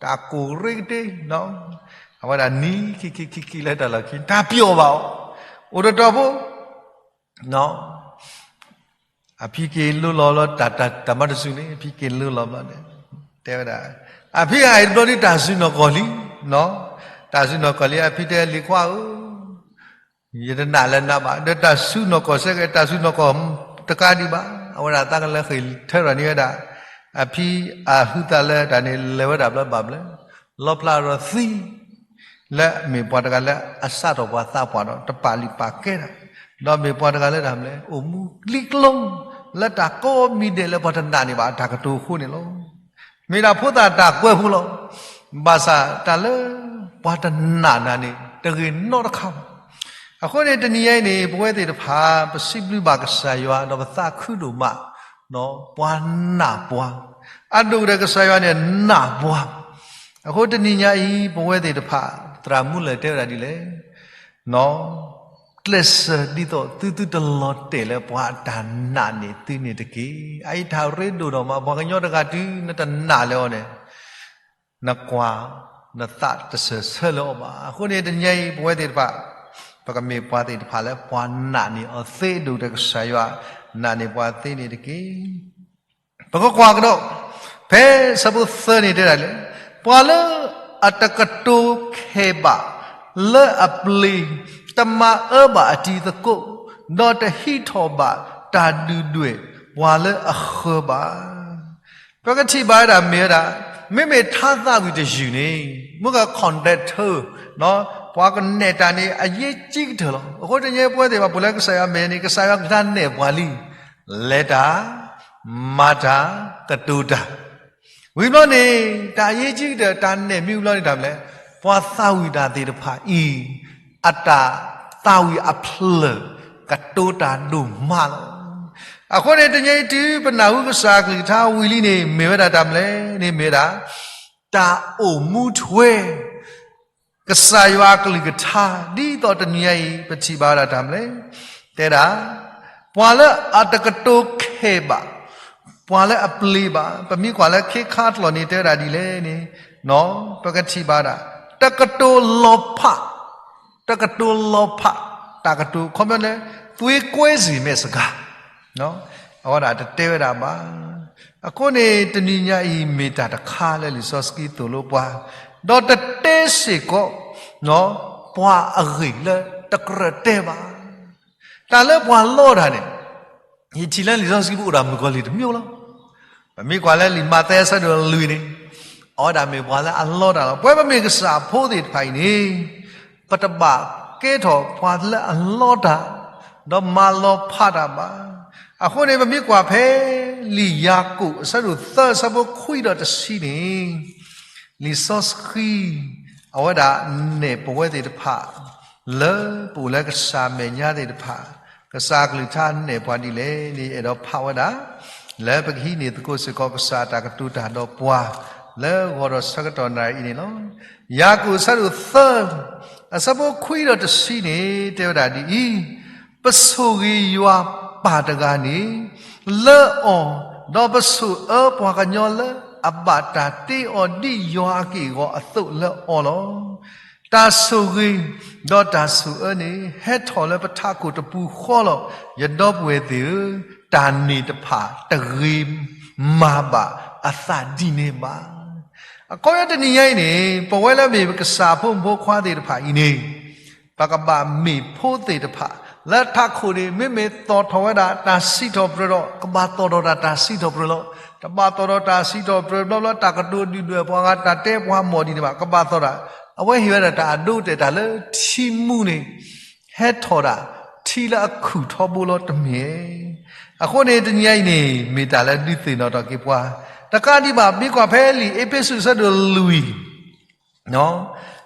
တၢ်ကိၢ်ရ့ကတ့ၢ်, အဝဲဒၣ်နံၤခံခံခံခံလၢတၢ်လီၢ်ခံ တၢ်ပျီၣ်ဘၣ်အီၤ, အိၣ်တတီၤဖိ အဖံက့ၤလိလီၤလၢတၢ်မၤတစူၤန့ၣ် အဖံက့ၤလိလီၤဘျီန့ၣ် တဲဝဲဒၣ်, အဖံအံၤတဘျီဒ်တၢ်စူၤနီၢ်ကီၢ်လံ, တၢ်စူၤနီၢ်ကီၢ်လံ အဖံတဲလံၤခွါဧၢ, ယတနာ်လၢနၤဘၣ်, ဒီးတၢ်စူၤနီၢ်ကီၢ်စဲကဲ တၢ်စူၤနီၢ်ကီၢ်တကးဒံးဘၣ်, အဝဲဒၣ်သးကလၢဃ့ၢ်ထၢထီၣ်န့ၢ်ဝဲဒၣ်, အဖံအဟုသးလၢတၢ်န့ၣ် လဲၤဝဲဒၣ်ဘျီဘၣ်ဘျီ, လီဖျးဒီးသံ လၢအမ့ၢ်ပှၤတဂၤလၢအစးထီၣ်ပှၤသးပှၢ်ဒီးတပာ်လုၢ်ပာ်ကဲတၢ်, ဒီးမ့ၢ်ပှၤတဂၤလၢတၢ်မနုၤလဲၣ် အိၣ်မူကျံကျိ လၢတၢ်ကိးမံၤဒဲးလၢပှၤတနာ်န့ၢ်ဘၣ်အတၢ်ကတိၤအဃိန့ၣ်လီၤ. မ့ၢ်ဒၣ်ဖိသၣ်တၢ်ကွဲးဖိလီၤ. ဘၣ်ဆၣ်တၢ်လၢပှၤတနာ်နၤန့ၣ် တဂ့ၤနီတခါဘၣ်. အဃိန့ၣ် တနံၤညါအံၤန့ၣ် ပဝဲသ့ၣ်တဖၣ် ပစံးဘျုးဘၣ်ကစၢ်ယွၤ ဒီးပသးခုဒိၣ်မး ပှၤနာ်ပှၤ, အဒိၣ်ကတၢၢ်ကစၢ်ယွၤန့ၣ်နာ်ပှၤ. အဃိတနံၤညါအံၤ ပဝဲသ့ၣ်တဖၣ် သရၣ်မူလၢၢ်တဲဝဲဒၣ်ဒ်လဲၣ်, ကျဲးစၢးဒ်သိးသုသုတလီၤတဲာ်လၢ ပှၤအတၢ်နာ်န့ၢ်သုန့ၣ်တက့ၢ်. အအံၤတၢ်ရ့ဒိၣ်ဒိၣ်မး, ပှၤကညီတဂၤတုၤနတနာ်လၢအီၤန့ၣ် နကွၢ် နသးတစၢၢ်ဆၢလၢအီၤဘၣ်. အဃိန့ၣ် တနံၤညါအံၤ ပဝဲသ့ၣ်တဖၣ် ပကမ့ၢ်ပှၤသ့ၣ်တဖၣ်လၢပှၤနာ်န့ၢ်အီၤသ့ အဒိၣ်ကတၢၢ်ကစၢ်ယွၤ နာ်န့ၢ်ပှၤသ့န့ၣ်တက့ၢ်. ပကကွၢ်ကဒီး ဖဲဆၢဖိသၢန့ၣ်တဲဒၣ်လဲၣ်, ပှၤလၢအတကတိၤခဲးဘၣ်လၢအပျ့ၤ, တမၤအၢဘၣ်အတံၤသကိး, ဒီးတဟံးထီၣ်ဘၣ်တၢ်ဒုၣ်ဒွဲၣ်ပှၤလၢအဃၢၤဘၣ်. ပကထံၣ်ဘၣ်ဝဲဒၣ်မ့ၢ်ဝဲဒၣ် မ့မ့ၢ်ထါသးဝံၣ်တယုၢ်န့ၣ် မ့ၢ်က conductor ပှၤကနဲၣ်တၢ်န့ၣ် အရေးကြီးကတၢၢ်လီၤ. အဃိတနံၤညါပဝဲသ့ၣ်တဖၣ် ပအိၣ်လၢကစၢ်ယွၤမဲာ်န့ၣ် ကစၢ်ယွၤကလုၢ်ကထါနဲၣ်ပှၤလံ, လဲၤတၢ်, မၤတၢ်, ကတိၤတၢ် ဝံၤဘျီန့ၣ် တၢ်အရေးကြီးကတၢၢ် တၢ်နဲၣ်မ့ၢ်ဝံၤဘျီန့ၣ် တၢ်မနုၤလဲၣ်, ပှၤသးဝံၣ်တၢ်သ့ၣ်တဖၣ်အံၤ အတၢ်သးဝံၣ်အဖျၢၣ် ကတိၤတၢ်ဒိၣ်မးလီၤ. အဃိန့ၣ် တနံၤအံၤတုၤပနၢ်ဟူကစၢ်အကလုၢ်ကထါဝံၤလံန့ၣ် မ့ၢ်ဝဲဒၣ်တၢ်မနုၤလဲၣ်န့ၣ် မ့ၢ်ဝဲဒၣ် တၢ်အိၣ်မူထွဲ ကစၢ်ယွၤအကလုၢ်ကထါ ဒ်သိးတနံၤညါအံၤ ပထံၣ်ဘၣ်ဝဲဒၣ်တၢ်မနုၤလဲၣ်, တဲဒၣ် ပှၤလၢအတကတိၤခဲးဘၣ်, ပှၤလၢအပျ့ၤဘၣ်, ပမ့ၢ်ကွၢ်လၢခ့ခါတလီၢ်န့ၣ် တဲဝဲဒၣ်ဒ်လဲၣ်န့ၣ်, ပကထံၣ်ဘၣ်ဒၣ် တကတိၤလီၤဖး, တကတိၤလီၤဖး, တၢ်ကတိၤခီပညီလၢ သွေးကွဲစေမယ့်စကား အဝဲဒၣ်တတဲဝဲဒၣ်ဘၣ်. အဃိန့ၣ် တနံၤညါအံၤမ့ၢ်တၢ်တခါလၢလံာ်စီဆှံသိၣ်လိပှၤ, ဒီးတတဲစ့ၢ်ကီး ပှၤအဂ့ၢ်လၢတကြၢးတဲဘၣ်. တၢ်လၢပှၤလီတၢ်န့ၣ် ယထံၣ်လၢလံာ်စီဆှံပူၤအိၣ်ဒၣ်မုၣ်ကီၤလံၢ်တမံၤလီၤ. ပမ့ၢ်ကွၢ်လၢလံာ်မးသဲအဆၢဒိၣ်လွံၢ်န့ၣ် အဝဲဒၣ်မ့ၢ်ပှၤလၢအလီတၢ်လီၤ. ပဝဲပမ့ၢ်ကစၢ်ဖိသ့ၣ်တဖၣ်အံၤန့ၣ် ပတဘၣ်ကဲထီၣ်ပှၤလၢအလီတၢ် ဒီးမၤလီၤဖးတၢ်ဘၣ်. အဃိန့ၣ် ပမ့ၢ်ကွၢ်ဖဲလံာ်ယၤကိာ်အဆၢဒိၣ်သၢအဆၢဖိခွံဒီးတဆံန့ၣ် လံာ်စီဆှံ အဝဲဒၣ်နဲၣ်ပဝဲသ့ၣ်တဖၣ် လၢပအိၣ်လၢကစၢ်မဲာ်ညါသ့ၣ်တဖၣ် ကစၢ်အကလုၢ်ကထါနဲၣ်ပှၤဒ်လဲၣ်န့ၣ် ယအဲၣ်ဒိးဖးဝဲဒၣ် လၢပကဟံးန့ၢ်သကိးစ့ၢ်ကီးကစၢ်အတၢ်ကတိၤတၢ်ဒီးပှၤ လၢဂီၤဒီးဆၢကတီၢ်နၣ်ရံၣ်အံၤန့ၣ်လီၤ. ယၤကိာ်အဆၢဒိၣ်သၢ အဆၢဖိခွံဒီးတဆံန့ၣ် တဲဝဲဒၣ်ဒ်အံၤ, ပဆိၣ်ဂ့ၤယွၤပၢ်တဂၤန့ၣ် လၢအီၤ, ဒီးပဆိၣ်အၢပှၤကညီလၢအဘၣ်တၢ်တ့အီၤဒ်ယွၤအက့ၢ်အဂီၤအသိးလၢအီၤလီၤ. တၢ်ဆိၣ်ဂ့ၤ ဒီးတၢ်ဆိၣ်အၢန့ၣ် ဟဲထီၣ်လၢပထးခိၣ်တပူၤဃီလီၤ. ယဒီပုၢ်ဝဲၢ်သ့ၣ်ဧၢ, တၢ်န့ၣ်တဖၣ်တဂ့ၤမၤဘၣ်အသးဒ်န့ၣ်ဘၣ်. အခီပညီတနံၤညါအံၤန့ၣ် ပဝဲလၢမ့ၢ်ပကစၢ်ဖိမုၣ်ဖိခွါသ့ၣ်တဖၣ်အံၤန့ၣ် ပကဘၣ်မ့ၢ်ဖိသ့ၣ်တဖၣ် လၢထးခိၣ်န့ၣ် မ့မ့ၢ်သီၣ်ထီၣ်ဝဲဒၣ်တၢ်စံးထီၣ်ပတြၢၤဒီး ကဘၣ်သီၣ်ထီၣ်ဒၣ်တၢ်စံးထီၣ်ပတြၢၤလီၤ. တဘၣ်သီၣ်ထီၣ်တၢ်စံးထီၣ်ပတြၢၤဘျီဘျီ တၢ်ကတိၤဒုၣ်ဒွဲၣ်ပှၤဂၤ တၢ်တဲပှၤမီၢ်ဒ်န့ၣ်ဘၣ်. ကဘၣ်သီၣ်ဒၣ် အဝဲဟ့ၣ်ဝဲဒၣ်တၢ်အဒိအတဲာ်တၢ်လၢထံမူန့ၣ် ဟဲထီၣ်ဒၣ်ထံလၢအခုၣ်ထီဘိလီၤတမ့ၢ်. အဃိန့ၣ် တနံၤညါအံၤန့ၣ် မ့ၢ်တၢ်လၢဒုးသ့ၣ်နီၣ်ထီၣ်က့ၤပှၤ တကးဒံးဘၣ် မ့ၢ်ကွၢ်ဖဲလံာ်အ့းဖ့းစူးအဆၢဒိၣ်လွံၢ်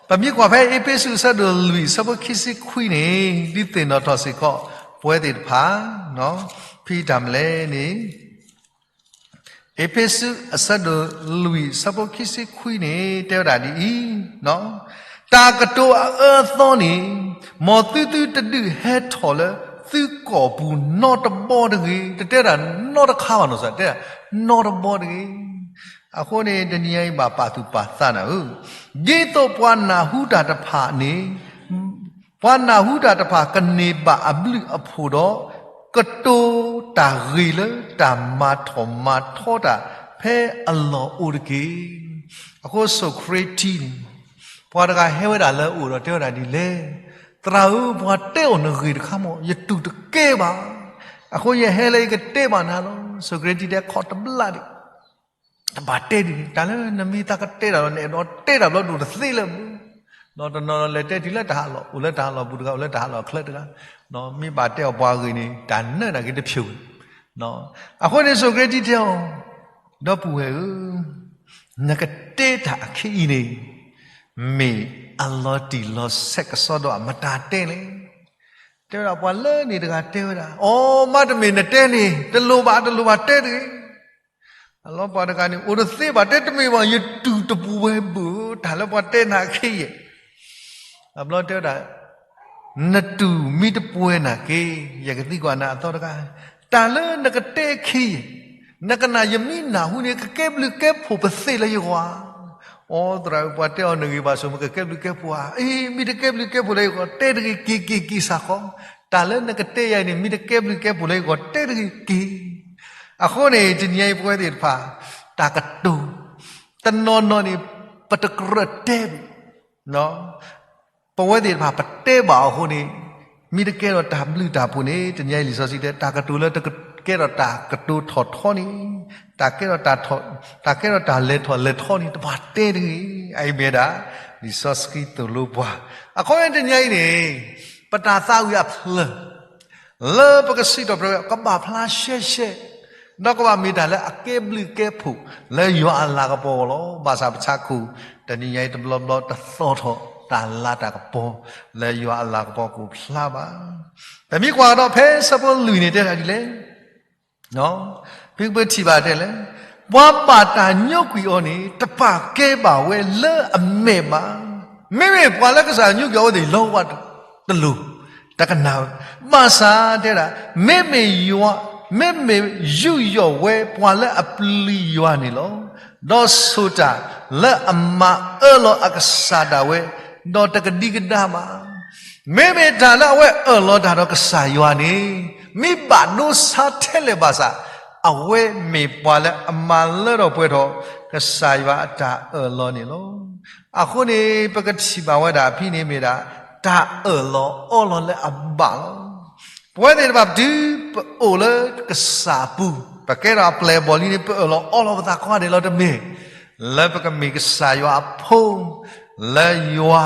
ပမ့ၢ်ကွၢ်ဖဲအ့းဖ့းစူးအဆၢဒိၣ်လွံၢ် အဆၢဖိခံဆံခွံန့ၣ် ဒုးသ့ၣ်နီၣ်ထီၣ်စ့ၢ်ကီး ပဝဲသ့ၣ်တဖၣ် ဖဲတၢ်မလဲၣ်န့ၣ် အ့းဖ့းစူးအဆၢဒိၣ်လွံၢ် အဆၢဖိခံဆံခွံန့ၣ် တဲဝဲဒၣ်ဒ်အံၤ, တၢ်ကတိၤအအၢအသီန့ၣ် မ်သုသုတဒုးဟဲထီၣ်လၢသုကိာ်ပူၤနီတဘီတဂ့ၤ. တတဲဒၣ်နီတခါဘၣ်နီၤ, တဲဒၣ်နီတဘီတဂ့ၤ. အဃိန့ၣ် တနံၤအံၤဘၣ်ပာ်သူၣ်ပာ်သးနၤဧၢ, ဒ်သိးပှၤနၢ်ဟူတၢ်တဖၣ်န့ၣ်, ပှၤနၢ်ဟူတၢ်တဖၣ်ကန့ၢ်ဘၣ်အဘျုးအဖှိၣ်ဒီး, ကတိၤတၢ်ဂ့ၤလၢတၢ်မၤထီၣ်မၤထီတၢ်ဖဲအလီၢ်အိၣ်တက့ၢ်. အဃိ စီၤကရ့တံန့ၣ် ပှၤတဂၤဟဲဝဲဒၣ်လၢအအိၣ်ဒီးတဲဝဲဒၣ်ဒ်လဲၣ်, သရၣ်ဧၢ, ပှၤတဲအီၤနဂ့ၢ်တခါမ့ၢ် ယတူၢ်တကဲဘၣ်. အဃိယဟဲလၢယကတဲဘၣ်နၤလီၤ. စီၤကရ့တံတဲခီၣ်တဘျီဒံး, တဘၣ်တဲဒံး, တၢ်လၢနမ့ၢ်သးကတဲတၢ်ဒီး နအဲၣ်ဒိးတဲတၢ်ဘျီဒိၣ်တသ့လၢၤဘၣ်. ဒီးတနီၤလဲၤတဲတုၤလၢတၢ်ဟးလီၢ်, အိၣ်လၢတၢ်ဟးလီၢ်ပူၤတဂၤ, အိၣ်လၢတၢ်ဟးလီၢ်ချၢတဂၤ, မ့ၢ်ဘၣ်တဲအီၤပှၤဂ့ၢ်န့ၣ် တၢ်နၢနၤက့ၤတဖျိး. အဃိန့ၣ် စီၤကရ့တံတဲအီၤ, ဒီပုၢ်ဝဲၢ်ဧၢ, နကတဲတၢ်အခဲအံၤန့ၣ် မ့ၢ်အလီၤတံၢ်လီၤဆဲးကစီဒီးအမတၤတဲလဲၣ်. တဲဝဲဒၣ်ပှၤလၢန့ၣ်တဂၤတဲဝဲဒၣ်, အိ, မ့တမ့ၢ်နတဲန့ၣ် တလိၣ်ဘၣ်, တလိၣ်ဘၣ်တဲတဂ့ၤ. အလီၤပှၤတဂၤန့ၣ် အိၣ်တသ့ဘၣ်, တဲတမ့ၢ်ဘၣ်, ယတူၢ်တပှဲၤဘၣ်, တၢ်လၢပှၤတဲနၤခဲအံၤ အဘျီတဲဝဲဒၣ်, နတူၢ်မ့ၢ်တပှဲၤနၤက့ၤ, ယကသံကွၢ်နၤအသီတခါ, တၢ်လၢနကတဲခဲအံၤ, နကနၣ်ယမ့ၢ်နၢ်ဟူန့ၣ် ကကဲဘျုးကဲဖှိၣ်ပသ့ၣ်လၢယဂီၢ်ဧါ. အိ, သရၣ်ဧၢ, ပှၤတဲအီၤနဂ့ၢ်ဘၣ်ဆိမိၣ် ကကဲဘျုးကဲဖှိၣ်ဧါ. အ့, မ့ၢ်တကဲဘျုးကဲဖှိၣ်လၢယဂီၢ် တဲတဂ့ၤက့ၤ, က့ၤ, က့ၤစ့ၢ်ကီး, တၢ်လၢနကတဲယၤန့ၣ် မ့ၢ်တကဲဘျုးကဲဖှိၣ်လၢယဂီၢ် တဲတဂ့ၤက့ၤ. အဃိန့ၣ် တနံၤအံၤပဝဲသ့ၣ်တဖၣ် တၢ်ကတိၤ တနီၤနီၤန့ၣ် ပတကြၢးတဲဘၣ်, ပဝဲသ့ၣ်တဖၣ်ပတဲဘၣ်အဃိန့ၣ်, မ့ၢ်တကဲထီၣ်တၢ်ဘျုးတၢ်ဖှိၣ်န့ၣ် တနံၤအံၤလံာ်စီဆှံတဲ တၢ်ကတိၤလၢတကဲထီၣ်တၢ်ကတိၤထီၣ်ထီန့ၣ်, တၢ်ကဲထီၣ်တၢ်လဲၤထီၣ်လဲၤထီန့ၣ် တဘၣ်တဲတဂ့ၤ. အအံၤမ့ၢ်ဝဲဒၣ် လံာ်စီဆှံသိၣ်လိပှၤ. အဃိန့ၣ်တနံၤအံၤန့ၣ် ပတၢ်သးဝံၣ်အဖျၢၣ် လၢပကစံးထီၣ်ပတြၢၤ ကဘၣ်ဖျါရှဲရှဲ, ဒီးကဘၣ်မ့ၢ်တၢ်လၢအကဲဘျုးကဲဖှိၣ်လၢယွၤအလၤကပီၤအဂီၢ်လီၤ. ဘၣ်ဆၣ်ပဆါခိၣ် တနံၤညါအံၤတဘျီဘျီတသီထီၣ်တၢ်လၤတၢ်ကပီၤ လၢယွၤအလၤကပီၤကအိၣ်ဖျါဘၣ်. ပမ့ၢ်ကွၢ်ဒီးဖဲဆၢဖိလွံၢ်န့ၣ်တဲဒၣ်ဒ်လဲၣ် ဖဲပထံၣ်ဘၣ်တဲလဲၣ်, ပှၤဘၣ်တၢ်ညိကွံာ်အီၤန့ၣ် တပာ်ကဲဘၣ်ဝဲလၢအမဲာ်ဘၣ်. မ့မ့ၢ်ပှၤလၢကစၢ်ညိကွံာ်အီၤအဝဲသ့ၣ်လီၤဝဲတလိၤ, တကနၣ်ဝဲ, ဘၣ်ဆၣ်တဲဒၣ်, မ့မ့ၢ်ယွၤ, မ့မ့ၢ်ယူးယီၣ်ဝဲပှၤလၢအပျံၤယွၤန့ၣ်လီၤ. ဒီးဆိၣ်တၢ်လၢအမၤအၢလီၤအကစၢ်ဒၣ်ဝဲ, ဒီးတကဒံကဒါဘၣ်. မ့မ့ၢ်တၢ်လၢအဝဲအၢၣ်လီၤတၢ်ဒီးကစၢ်ယွၤန့ၣ်, မ့ၢ်ဘၣ်ဒိဆါထဲလဲၣ်ဘၣ်ဆၣ်, အဝဲမ့ၢ်ပှၤလၢအမၤလၢထီၣ်ပှဲၤထီၣ် ကစၢ်ယွၤအတၢ်အၢၣ်လီၤန့ၣ်လီၤ. အဃိန့ၣ် ပကထံၣ်ဘၣ်ဝဲဒၣ်ဖဲန့ၣ်မ့ၢ်ဒၣ် တၢ်အၢၣ်လီၤအီလီၤလၢအဘၣ်လီၤ. ပဝဲသ့ၣ်တဖၣ်တုၤပအိၣ်လၢကစၢ်အပူၤ, ပကဲထီၣ်အပျဲၢ်အဘီၣ်လံန့ၣ် ပအၢၣ်လီၤအီလီၤပသးကိးဂၤဒဲးလီၤတမ့ၢ်, လၢပကမ့ၢ်ကစၢ်ယွၤအဖိ, လၢယွၤ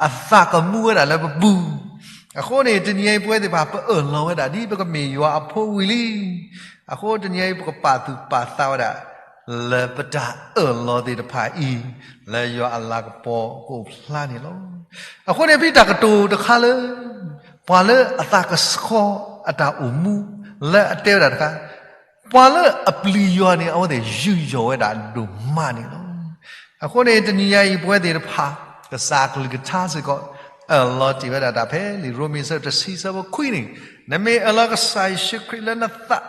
အသးကမူဝဲဒၣ်လၢပပူၤ. အဃိန့ၣ် တနံၤအံၤပဝဲသ့ၣ်တဖၣ် ပအၢၣ်လီၤဝဲဒၣ်ဒ်ပကမ့ၢ်ယွၤအဖိဝံၤလံ. အဃိတနံၤအံၤ ပကပာ်သူၣ်ပာ်သးဝဲဒၣ် လၢပတၢ်အၢၣ်လီၤသ့ၣ်တဖၣ်အံၤ လၢယွၤအလၤကပီၤကအိၣ်ဖျါန့ၣ်လီၤ. အဃိန့ၣ် ဖဲတၢ်ကတိၤတခါလၢ ပှၤလၢအသးကဆှီအတၢ်အိၣ်မူ လၢအတဲဝဲဒၣ်တခါ, ပှၤလၢအပျံၤယွၤန့ၣ် အဝဲသ့ၣ်ယူးယီၣ်ဝဲဒၣ်ဒိၣ်မးန့ၣ်လီၤ. အဃိန့ၣ် တနံၤညါအံၤ ပဝဲသ့ၣ်တဖၣ် ကစၢ်အကလုၢ်ကထါစ့ၢ်ကီး အၢၣ်လီၤတ့ၢ်ဝဲဒၣ်တၢ်ဖဲလံာ်ရိမ့ၤအဆၢတဆံဆၢဖိခွံန့ၣ်, နမ့ၢ်အၢၣ်လီၤကစၢ်ယ့ၣ်ၡူးခရံာ်လၢနသး,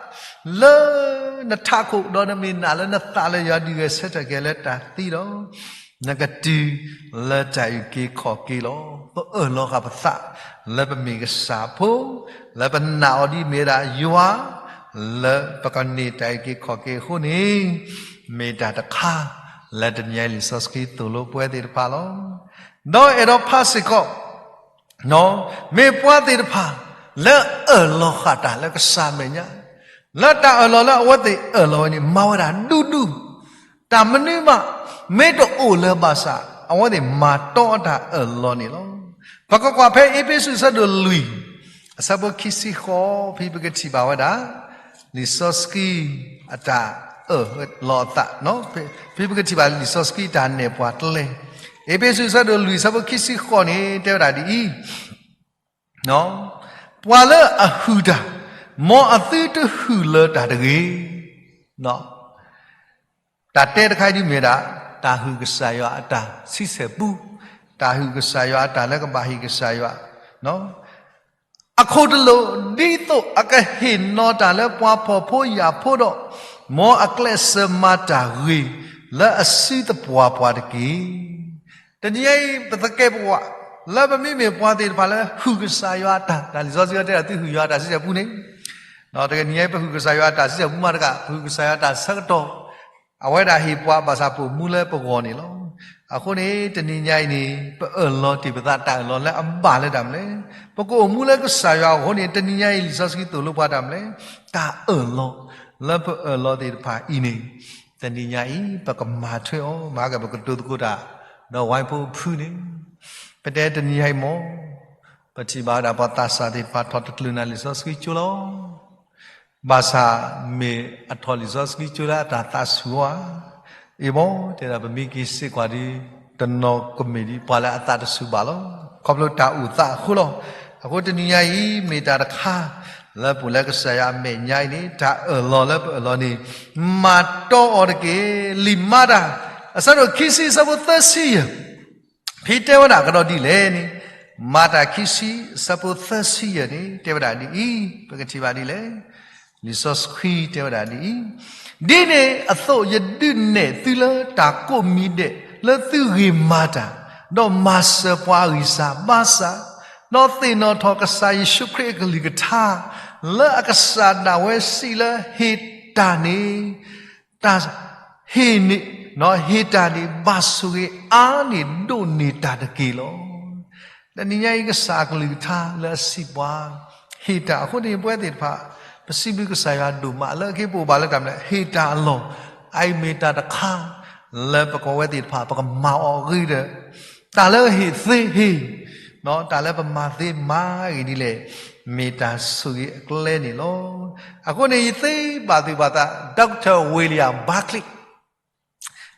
လၢနထးခိၣ်, ဒီးနမ့ၢ်နာ်လၢနသးလၢယွၤဒုးဂဲၤဆၢထၢၣ်က့ၤလၢတၢ်သံဒီး, နကတုၤလၢတၢ်အုၣ်က့ၤခီၣ်က့ၤလီၤ. ပအၢၣ်လီၤဃာ်ပသး လၢပမ့ၢ်ကစၢ်ဖိ, လၢပနာ်အီၤဒ်မ့ၢ်ဝဲဒၣ်ယွၤ, လၢပကန့ၢ်တၢ်အုၣ်က့ၤခီၣ်က့ၤအဃိန့ၣ်, မ့ၢ်တၢ်တခါ လၢတနံၤအံၤလံာ်စီဆှံသိၣ်လိပဝဲသ့ၣ်တဖၣ်လီၤ. ဒီးအဲၣ်ဒိးဖးစ့ၢ်ကီး မ့ၢ်ပှၤသ့ၣ်တဖၣ် လၢအအၢၣ်လီၤဃာ်တၢ်လၢကစၢ်အမဲာ်ညါ, လၢတၢ်အၢၣ်လီၤလၢအဝဲသ့ၣ်အၢၣ်လီၤဝဲန့ၣ် မၤဝဲဒၣ်ဒူဒူ, တၢ်မနုၤမး မ့ၢ်တအိၣ်လၢၤဘၣ်ဆၣ် အဝဲသ့ၣ်မၤတီအတၢ်အၢၣ်လီၤန့ၣ်လီၤ. ပကကွၢ်ဖဲအ့းဖ့းစူးအဆၢဒိၣ်လွံၢ် အဆၢဖိခံဆံဃိး ဖဲပကထံၣ်ဘၣ်ဝဲဒၣ် လံာ်စီဆှံအတၢ်အၢၣ်လီၤအသး, ဖဲပကထံၣ်ဘၣ်လံာ်စီဆှံတၢ်နဲၣ်ပှၤကျဲ, အ့းဖ့းစူးအဆၢဒိၣ်လွံၢ် အဆၢဖိခံဆံဃိးန့ၣ် တဲဝဲဒၣ်ဒ်အံၤ, ပှၤလၢအဟုၣ်တၢ်, မ်အသုတဟုၣ်လၢၤတၢ်တဂ့ၤ. တၢ်တဲတခါအံၤဒ်မ့ၢ်ဒၣ် တၢ်ဟုၣ်ကစၢ်ယွၤအတၢ်ဆံဆဲၣ်ပူ, တၢ်ဟုၣ်ကစၢ်ယွၤအတၢ်လၢကဘၣ်ဟ့ၣ်ကစၢ်ယွၤ, အခိၣ်တလိာ် ဒ်သိးအကဟ့ၣ်နီၤတၢ်လၢပှၤဖှီၣ်ဖိယာ်ဖိဒီး, မ်အကျဲးစၢးမၤတၢ်ဂ့ၤ, လၢအစုသပှၢ်ပှၢ်တက့ၢ်. တနံၤညါအံၤ ပသကဲးပဝး လၢပမ့မ့ၢ်ပှၤသ့ၣ်တဖၣ်လၢဟုၣ်ကစၢ်ယွၤအတၢ်, တၢ်လံာ်စီဆှံတဲဒၣ် သုဟုၣ်ယွၤအတၢ်ဆံဆဲၣ်ပူန့ၣ်, တနံၤညါအံၤ ပဟုၣ်ကစၢ်ယွၤအတၢ်ဆံဆဲၣ်ပူမးတကး, ပဟုၣ်ကစၢ်ယွၤအတၢ်ဆၢကတီၢ် အဝဲဒၣ်ဟ့ၣ်ပှၤဘၣ်ဆၣ်ပအိၣ်မူလၢပဂီၢ်န့ၣ်လီၤ. အဃိန့ၣ် တနံၤညါအံၤန့ၣ် ပအၢၣ်လီၤတ့ၢ်ပသးတၢ်အၢၣ်လီၤလၢအဘၣ်လၢတၢ်မနုၤလဲၣ်. ပကအိၣ်မူလၢကစၢ်ယွၤအဃိန့ၣ် တနံၤညါအံၤ လံာ်စီဆှံသိၣ်လိပှၤတၢ်မနုၤလဲၣ်. တၢ်အၢၣ်လီၤလၢပအၢၣ်လီၤသ့ၣ်တဖၣ်အံၤန့ၣ် တနံၤညါအံၤ ပကမၤထွဲအီၤ, မၤကပကတိၤသကိးတၢ် ဒီးဝဲဖိအဖုန့ၣ်, ပတဲတနံၤညါအံၤမ့ၢ် ပထံၣ်ဘၣ်ဝဲဒၣ်ပှၤသးစၢ်သ့ၣ်တဖၣ်ထီၣ်တချုးနၤလံာ်စီဆှံကၠိလီၤ. ဘၣ်ဆၣ်မ့ၢ်အထီၣ်လံာ်စီဆှံကၠိလၢအတၢ်သးဆူၣ်ဧါ, အ့ၣ်မ့ၢ် တဲဒၣ်ပမ့ၢ်က့ၤစ့ၢ်ကီးဒီး တနီၤကမ့ၢ်ဒ်ပှၤလၢအသးတဆူၣ်ဘၣ်လီၤ. ခီဖျိတၢ်အိၣ်သးအဃိလီၤ. အဃိတနံၤညါအံၤ မ့ၢ်တၢ်တခါ လၢပအိၣ်လၢကစၢ်ယွၤအမဲာ်ညါအံၤန့ၣ် တၢ်အၢၣ်လီၤလၢပအၢၣ်လီၤန့ၣ် မၤတီအီၤတက့ၢ်. လံာ်မၤတၢ် အဆၢဒိၣ်ခံဆံ အဆၢဖိသၢဆံယဲၢ် ဖဲတဲဝဲဒၣ်ကဒီးဒ်လဲၣ်န့ၣ်, မၤတၢ်ခံဆံ အဆၢဖိသၢဆံယဲၢ်န့ၣ် တဲဝဲဒၣ်ဒ်အံၤ, ပကထံၣ်ဘၣ်ဒ်လဲၣ်. လံာ်စီဆှံတဲဝဲဒၣ်ဒ်အံၤ, ဒ်န့ၣ်အသိးယဒုးနဲၣ်သုလၢတၢ်ကိးမံၤဒဲး လၢသုဂ့ၤမၤတၢ်, ဒီးမၤစၢၤပှၤအဂံၢ်စၢ်ဘါစၢ်, ဒီးသ့ၣ်နီၣ်ထီၣ်ကစၢ်ယ့ၣ်ၡူးခရံာ်အကလုၢ်ကထါ, လၢအကစၢ်ဒၣ်ဝဲစံးလၢဟ့ၣ်တၢ်န့ၣ် တၢ်ဟ့ၣ်န့ၣ်, ဟ့ၣ်တၢ်န့ၣ် ဘၣ်ဆိၣ်ဂ့ၤအါန့ၢ်ဒိၣ်န့ၢ်တၢ်တက့ၢ်လီၤ. တနံၤညါအံၤ ကစၢ်အကလုၢ်ကထါလၢအစံးပှၤ ဟ့ၣ်တၢ်အဃိန့ၣ် ပဝဲသ့ၣ်တဖၣ် ပစံးဘျုးကစၢ်ယွၤဒိၣ်မး လၢအက့ၤပအိၣ်ဘၣ်လၢတၢ်မနုၤလဲၣ် ဟ့ၣ်တၢ်အလီၢ်, အအံၤမ့ၢ်တၢ်တခါ လၢပကဝဲသ့ၣ်တဖၣ် ပကမၤအီၤအဂ့ၤဒီး တၢ်လၢဟ့ၣ်သ့ဟ့ၣ်, တၢ်လၢပမၤသ့မၤဂ့ၤဒ်လဲၣ်, မ့ၢ်တၢ်ဆိၣ်ဂ့ၤအကျဲန့ၣ်လီၤ. အဃိန့ၣ် ယသ့ဘၣ်သုဘၣ်သး Doctor William Barclay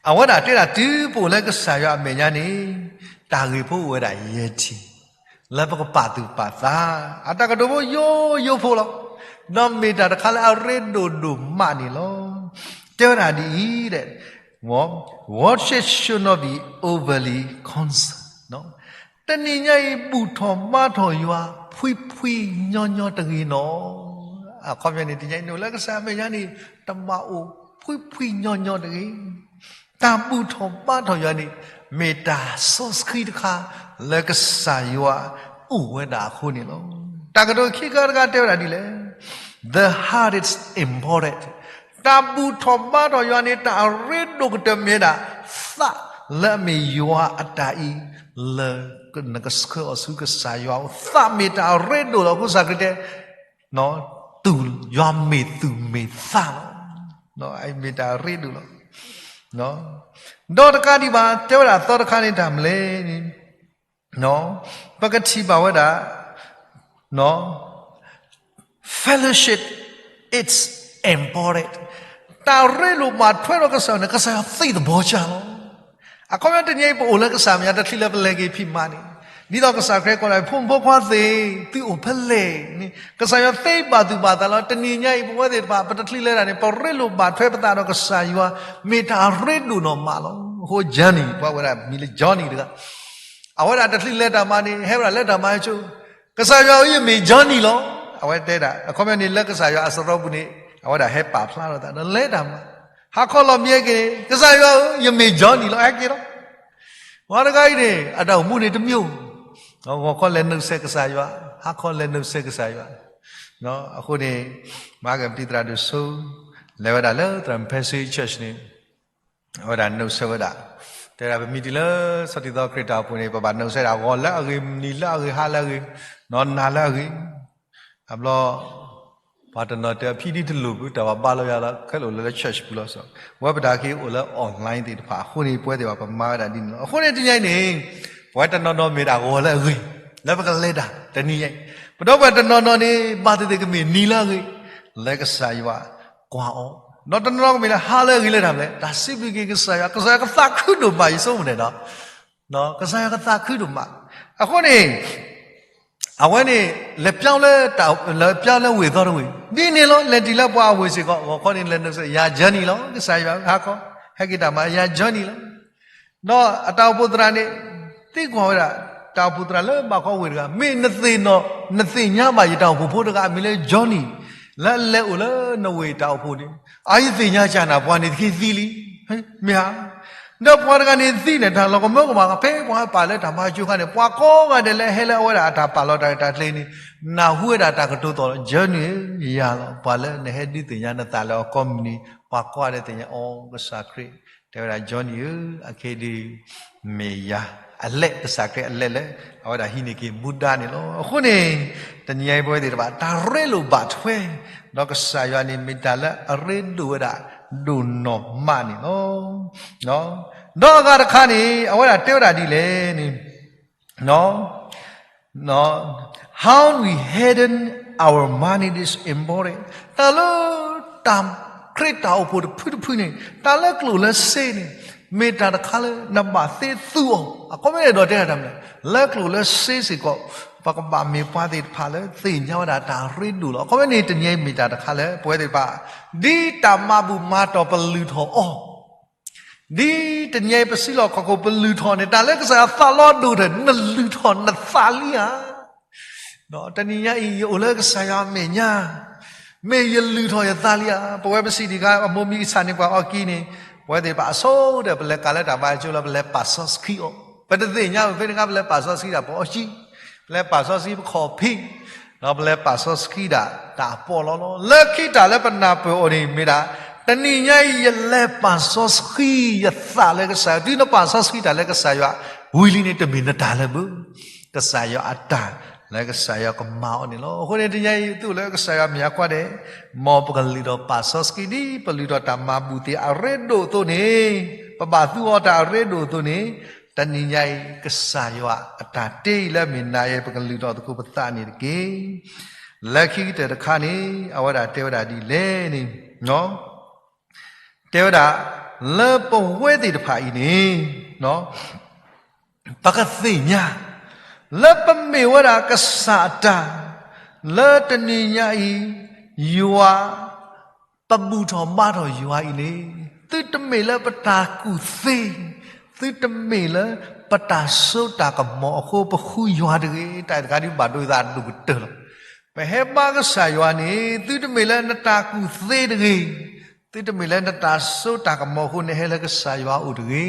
အဝဲဒၣ်တဲဒၣ်တုၤပအိၣ်လၢကစၢ်ယွၤအမဲာ်ညါန့ၣ် တၢ်ဂ့ၢ်ဖိအိၣ်ဝဲဒၣ်ယဲၢ်ထံၣ် လၢပကပာ်သူၣ်ပာ်သး, အတၢ်ကတိၤဖိယိယိဖိလီၤ. ဒီးမ့ၢ်တၢ်တခါလၢအရ့ဒိၣ်ဒိၣ်မးန့ၣ်လီၤ. တဲဝဲဒၣ်ဒ်အံၤ, Worship should not be overly concerned. တနံၤညါအံၤ ဘူၣ်ထီၣ်ဘါထီၣ်ယွၤ ဖှံဖှံညီညီတဂ့ၤနီၤ. အခီပညီန့ၣ် တနံၤညါအံၤ နအိၣ်လၢကစၢ်အမဲာ်ညါန့ၣ် တဘၣ်အိၣ်ဖှံဖှံညီညီတဂ့ၤ. တၢ်ဘူၣ်ထီၣ်ဘါထီၣ်ယွၤန့ၣ် မ့ၢ်တၢ်စီဆှံတခါ လၢကစၢ်ယွၤအိၣ်ဝဲဒၣ်အဃိန့ၣ်လီၤ. တၢ်ကတိၤခံခါတခါတဲဝဲဒၣ်ဒ်လဲၣ်, The heart is important. တၢ်ဘူၣ်ထီၣ်ဘါထီၣ်ယွၤန့ၣ် တၢ်အရ့ဒိၣ်ကတၢၢ်မ့ၢ်ဝဲဒၣ် သးလၢအမ့ၢ်ယွၤအတၢ်အံၤ လၢနကဆှၢအီၤဆူကစၢ်ယွၤအအိၣ် သးမ့ၢ်တၢ်အရ့ဒိၣ်လီၤ. အဃိစၢ်ခရံာ်တဲ ယွၤမ့ၢ်သူၣ်မ့ၢ်သးလီၤ. မ့ၢ်တၢ်အရ့ဒိၣ်လီၤ. ဒီးတကးဒံးဘၣ် တဲဝဲဒၣ်သီတခါန့ၣ်တၢ်မနုၤလဲၣ်န့ၣ် ပကထံၣ်ဘၣ်ဝဲဒၣ် fellowship is important. တၢ်ရ့လိာ်ဘၣ်ထွဲဒီးကစၢ်ယွၤန့ၣ် ကစၢ်ယွၤသ့ၣ်သဘီကၢ်လီၤ. အခီပညီတနံၤအံၤ ပအိၣ်လၢကစၢ်မဲာ်ညါ တချုးလၢပလဲၤက့ၤဖံးမၤန့ၣ် ဒ်သိးကစၢ်ခရံာ်ကိးလၢ ဖိမုၣ်ဖိခွါသ့ၣ် သုအိၣ်ဖဲလဲၣ်န့ၣ် ကစၢ်ယွၤသ့ဘၣ်သူၣ်ဘၣ်သးလီၤ. တနံၤညါအံၤ ပဝဲသ့ၣ်တဖၣ် ပတချုးလဲၤတၢ်န့ၣ် ပရ့လိာ်ဘၣ်ထွဲပသးဒီးကစၢ်ယွၤ မ့ၢ်တၢ်အရ့ဒိၣ်နီၢ်မးလီၤ. အဃိ Johnny ပှၤဝဲဒၣ်မံၤလၢ Johnny တဂၤ အဝဲဒၣ်တချုးလဲၤတၢ်မၤန့ၣ် ဟဲဝဲဒၣ်လၢတၢ်မၤဆိ ကစၢ်ယွၤဧၢ ယမ့ၢ် Johnny လီၤ. အဝဲတဲဒၣ် အခီပညီန့ၣ် လၢကစၢ်ယွၤအစရီပူၤန့ၣ် အဝဲဒၣ်ဟဲပာ်ဖျါထီၣ်သးဒီးလဲၤတၢ်မၤ ဟါခီလီၤမံက့ၤန့ၣ် ကစၢ်ယွၤဧၢ ယမ့ၢ် Johnny လီၤ ဟဲက့ၤလီၤ. ပှၤတဂၤအံၤန့ၣ် အတၢ်အိၣ်မူန့ၣ်တမံၤ ဂီၤခီလဲၤနုာ်ဆဲးကစၢ်ယွၤ ဟါခီလဲၤနုာ်ဆဲးကစၢ်ယွၤ အဃိန့ၣ် မၤကပတံၤသရၣ်ဒိၣ်စိ လဲၤဝဲဒၣ်လၢသရၣ်မုၣ်ဖဲဆ့ church န့ၣ် အဝဲဒၣ်နုာ်ဆဲးဝဲဒၣ် တဲဒၣ်ပမ့ၢ်တုၤလၢဆီၣ်တံၢ်သီခရံာ်တၢ်အိၣ်ဖှိၣ်န့ၣ် ပဘၣ်နုာ်ဆဲးဒၣ် ဂီၤလၢအဂ့ၤ နံၤလၢအဂ့ၤ ဟါလၢအဂ့ၤ နၤလၢအဂ့ၤ အဘျီ ပှၤတနီၤတဲဖံဒ်တလိၣ်ဘၣ် တၢ်ဘၣ်ဘါလီၤယၤလီၤ ခဲလၢာ်အိၣ်လၢ church ပူၤလီၤ ဝဲပတၢ်က့ၤအိၣ်လၢ online သ့ၣ်တဖၣ်အဃိန့ၣ် ပဝဲသ့ၣ်တဖၣ်ပမၤဝဲဒၣ်ဒ်န့ၣ်လီၤ. အဃိန့ၣ်တနံၤအံၤန့ၣ် ပဝဲတနီၤနီၤမ့ၢ်ဒၣ်ဂီၤလၢအဂ့ၤ လၢပကလဲၤတၢ်တနံၤအံၤ ပဒီပုၢ်ဝဲၢ်တနီၤနီၤန့ၣ် ဘၣ်သ့ၣ်သ့ၣ်ကမ့ၢ်နံၤလၢအဂ့ၤ လၢကစၢ်ယွၤကွၢ်အီၤ ဒီးတနီၤနီၤကမ့ၢ်လၢဟါလၢအဂ့ၤလၢတၢ်မနုၤလဲၣ် တၢ်စံးဘျုးက့ၤကစၢ်ယွၤ ကစၢ်ယွၤကသးခုဒိၣ်မး ယဆိကမိၣ်န့ၣ်ဒီး ကစၢ်ယွၤကသးခုဒိၣ်မး အဃိန့ၣ် အဝဲန့ၣ် လဲၤပျီလၢ လဲၤပျီလၢဝ့ၢ်သီတဝ့ၢ် ဒ်န့ၣ်လီၤ လဲၤတုၤလၢပှၤအဝ့ၢ်စ့ၢ်ကီး ဂီၤခီန့ၣ်လဲၤနုာ်ဆဲး ယၤ Johnny လီၤ ကစၢ်ယွၤဟါခီ ဟဲက့ၤတၢ်မၤ ယၤ Johnny လီၤ ဒီးအတၢ်အိၣ်ဖှိၣ်သရၣ်န့ၣ် သံကွၢ်ဝဲဒၣ် တၢ်အိၣ်ဖှိၣ်သရၣ်လၢဘၣ်ကီဝ့ၢ်တဂၤ မ့ၢ်နသ့ၣ်နီၣ် နသ့ၣ်ညါဘၣ်ယတၢ်အိၣ်ဖှိၣ်ဖိတဂၤ အမံၤလၢ Johnny လၢအလဲၤအိၣ်လၢနဝ့ၢ်တၢ်အိၣ်ဖှိၣ်န့ၣ် အယသ့ၣ်ညါကၢ်နၤ ပှၤန့ၣ်တက့ၢ်သံလံ မ့ၢ်ဧါ. ဒီးပှၤတဂၤန့ၣ်သံန့ၣ် တၢ်လီၤကမၢကမၣ် ဖဲပှၤပာ်လၢတၢ်မၤစၢၤခါန့ၣ် ပှၤကိးဂၤဒဲးလၢဟဲလၢအဝဲဒၣ်အတၢ်ပာ်လီၤတၢ်ရဲၣ်တၢ်ကျဲၤန့ၣ် နၢ်ဟူဝဲဒၣ်တၢ်ကတိၤသီၣ်လီၤ. ယၢနံၣ်ဧၢ, ယၤလီၤ. ပှၤလၢနဟဲဒုးသ့ၣ်ညါနသးလၢအီၤကိးမုၢ်နံၤ ပှၤကိးဂၤဒဲးသ့ၣ်ညါအီၤ ကစၢ်ခရံာ် တဲဝဲဒၣ် ယၢနံၣ်ဧၢ, အခဲအံၤဒုး မ့ၢ်ယၤအလဲၣ်, ကစၢ်ခရံာ်အလဲၣ်လၢ အဝဲဒၣ်ဟံးန့ၢ်က့ၤမူဒါန့ၣ်လီၤ. အဃိန့ၣ် တနံၤညါအံၤပဝဲသ့ၣ်တဖၣ် တၢ်ရ့လိာ်ဘၣ်ထွဲ ဒီးကစၢ်ယွၤန့ၣ် မ့ၢ်တၢ်လၢအရ့ဒိၣ်ဝဲဒၣ် ဒိၣ်နီၢ်မးန့ၣ်လီၤ. ဒီးအဂၤတခါန့ၣ် အဝဲဒၣ်တဲဝဲဒၣ်ဒ်လဲၣ်န့ၣ် How we handle our money is important. တၢ်လၢ တၢ်ခရံာ်တၢ်အိၣ်ဖှိၣ်တဖုတဖုန့ၣ် တၢ်လၢကျိၣ်လၢစ့န့ၣ် မ့ၢ်တၢ်တခါလၢနဘၣ်သ့သူအီၤ. အခီပညီန့ၣ်ဒီးတဲတၢ်မနုၤလဲၣ်, လၢကျိၣ်လၢစ့စ့ၢ်ကီး ပကဘၣ်မ့ၢ်ပှၤသ့ၣ်တဖၣ်လၢသ့ၣ်ညါဝဲဒၣ်တၢ်ရ့ဒိၣ်လီၤ. အခီပညီန့ၣ် တနံၤအံၤမ့ၢ်တၢ်တခါလၢပဝဲသ့ၣ်တဖၣ် ဒ်တၢ်မၤဘူၣ်မၤတီၢ်ပလုၢ်ထီၣ်အီၤ ဒ်တနံၤအံၤပစံးလီၤခီၣ်ခိၣ်ပလုၢ်ထီၣ်န့ၣ် တၢ်လၢကစၢ်ယွၤသးလီၤဒိၣ်ထီၣ် နလုၢ်ထီၣ်နသးလံဧါ. တနံၤညါအံၤ ယအိၣ်လၢကစၢ်ယွၤအမဲာ်ညါ မ့ၢ်ယလုၢ်ထီၣ်ယသးလံဧါ. ပဝဲပစံးတခါ အမိၢ်မံကဆၣ်န့ၢ်ပှၤအီၤကံန့ၣ် ပဝဲသ့ၣ်တဖၣ်အဆိကတၢၢ် ပလဲၤကၤလၢတၢ်ဘါယွၤကၠိလၢပလဲၤပာ်စီဆှံအီၤ, ပတသ့ၣ်ညါဘၣ်ဖဲန့ၣ်အခါ ပလဲၤပာ်စီဆှံဒၣ်ပအီၣ်ကံ, ပလဲၤပာ်စီဆှံပခီၣ်ဖံး, ဒီးပလဲၤပာ်စီဆှံဒၣ်တၢ်ပီးလီၤလီၤ. လၢခံတၢ်လၢပနၢ်ပၢၢ်အီၤန့ၣ်မ့ၢ်ဒၣ် တနံၤညါအံၤ ယလဲၤပာ်စီဆှံယသးလၢကစၢ်ယွၤ, တုၤနပာ်စီဆှံတၢ်လၢကစၢ်ယွၤဝံၤလံန့ၣ် တမ့ၢ်နတၢ်လၢၤဘၣ်, ကစၢ်ယွၤအတၢ်လၢကစၢ်ယွၤကမၤအီၤန့ၣ်လီၤ. အဃိန့ၣ် တနံၤညါအံၤ သုအိၣ်လၢကစၢ်ယွၤမဲာ်ညါကိးဂၤဒဲး, မ်ပကလုၢ်ထီၣ်ပာ်စီဆှံဒ်ပလုၢ်ထီၣ်တၢ်မၤဘူၣ်သ့ၣ်အရ့ဒိၣ်အသိးန့ၣ်, ပဘၣ်သူအီၤတၢ်အရ့ဒိၣ်အသိးန့ၣ်, တနံၤညါအံၤ ကစၢ်ယွၤအတၢ်တ့အံၤလၢအမ့ၢ်နၤယဲ ပကလုၢ်ထီၣ်သကိးပသးန့ၣ်တက့ၢ်. လၢခံကတၢၢ်တခါန့ၣ် အဝဲဒၣ်တဲဝဲဒၣ်ဒ်လဲၣ်န့ၣ်, တဲဝဲဒၣ်, လၢပဝဲသ့ၣ်တဖၣ်အံၤန့ၣ် ပကသ့ၣ်ညါ လၢပမ့ၢ်ဝဲဒၣ်ကစၢ်အတၢ်, လၢတနံၤညါအံၤ ယွၤ ပဘူၣ်ထီၣ်ဘါထီၣ်ယွၤအံၤန့ၣ်, သုတမ့ၢ်လၢပတၢ်ကူၣ်သ့, သုတမ့ၢ်လၢပတၢ်စိတၢ်ကမီၤအဃိ ပဃုယွၤတဂ့ၤ, တၢ်အံၤတခါဒ်ဘၣ်ဒိသးဒိၣ်ကတၢၢ်လီၤ. ပဟဲဘါကစၢ်ယွၤန့ၣ် သုတမ့ၢ်လၢနတၢ်ကူၣ်သ့တဂ့ၤ, သုတမ့ၢ်လၢနတၢ်စိတၢ်ကမီၤအဃိ နဟဲလၢကစၢ်ယွၤအအိၣ်တဂ့ၤ.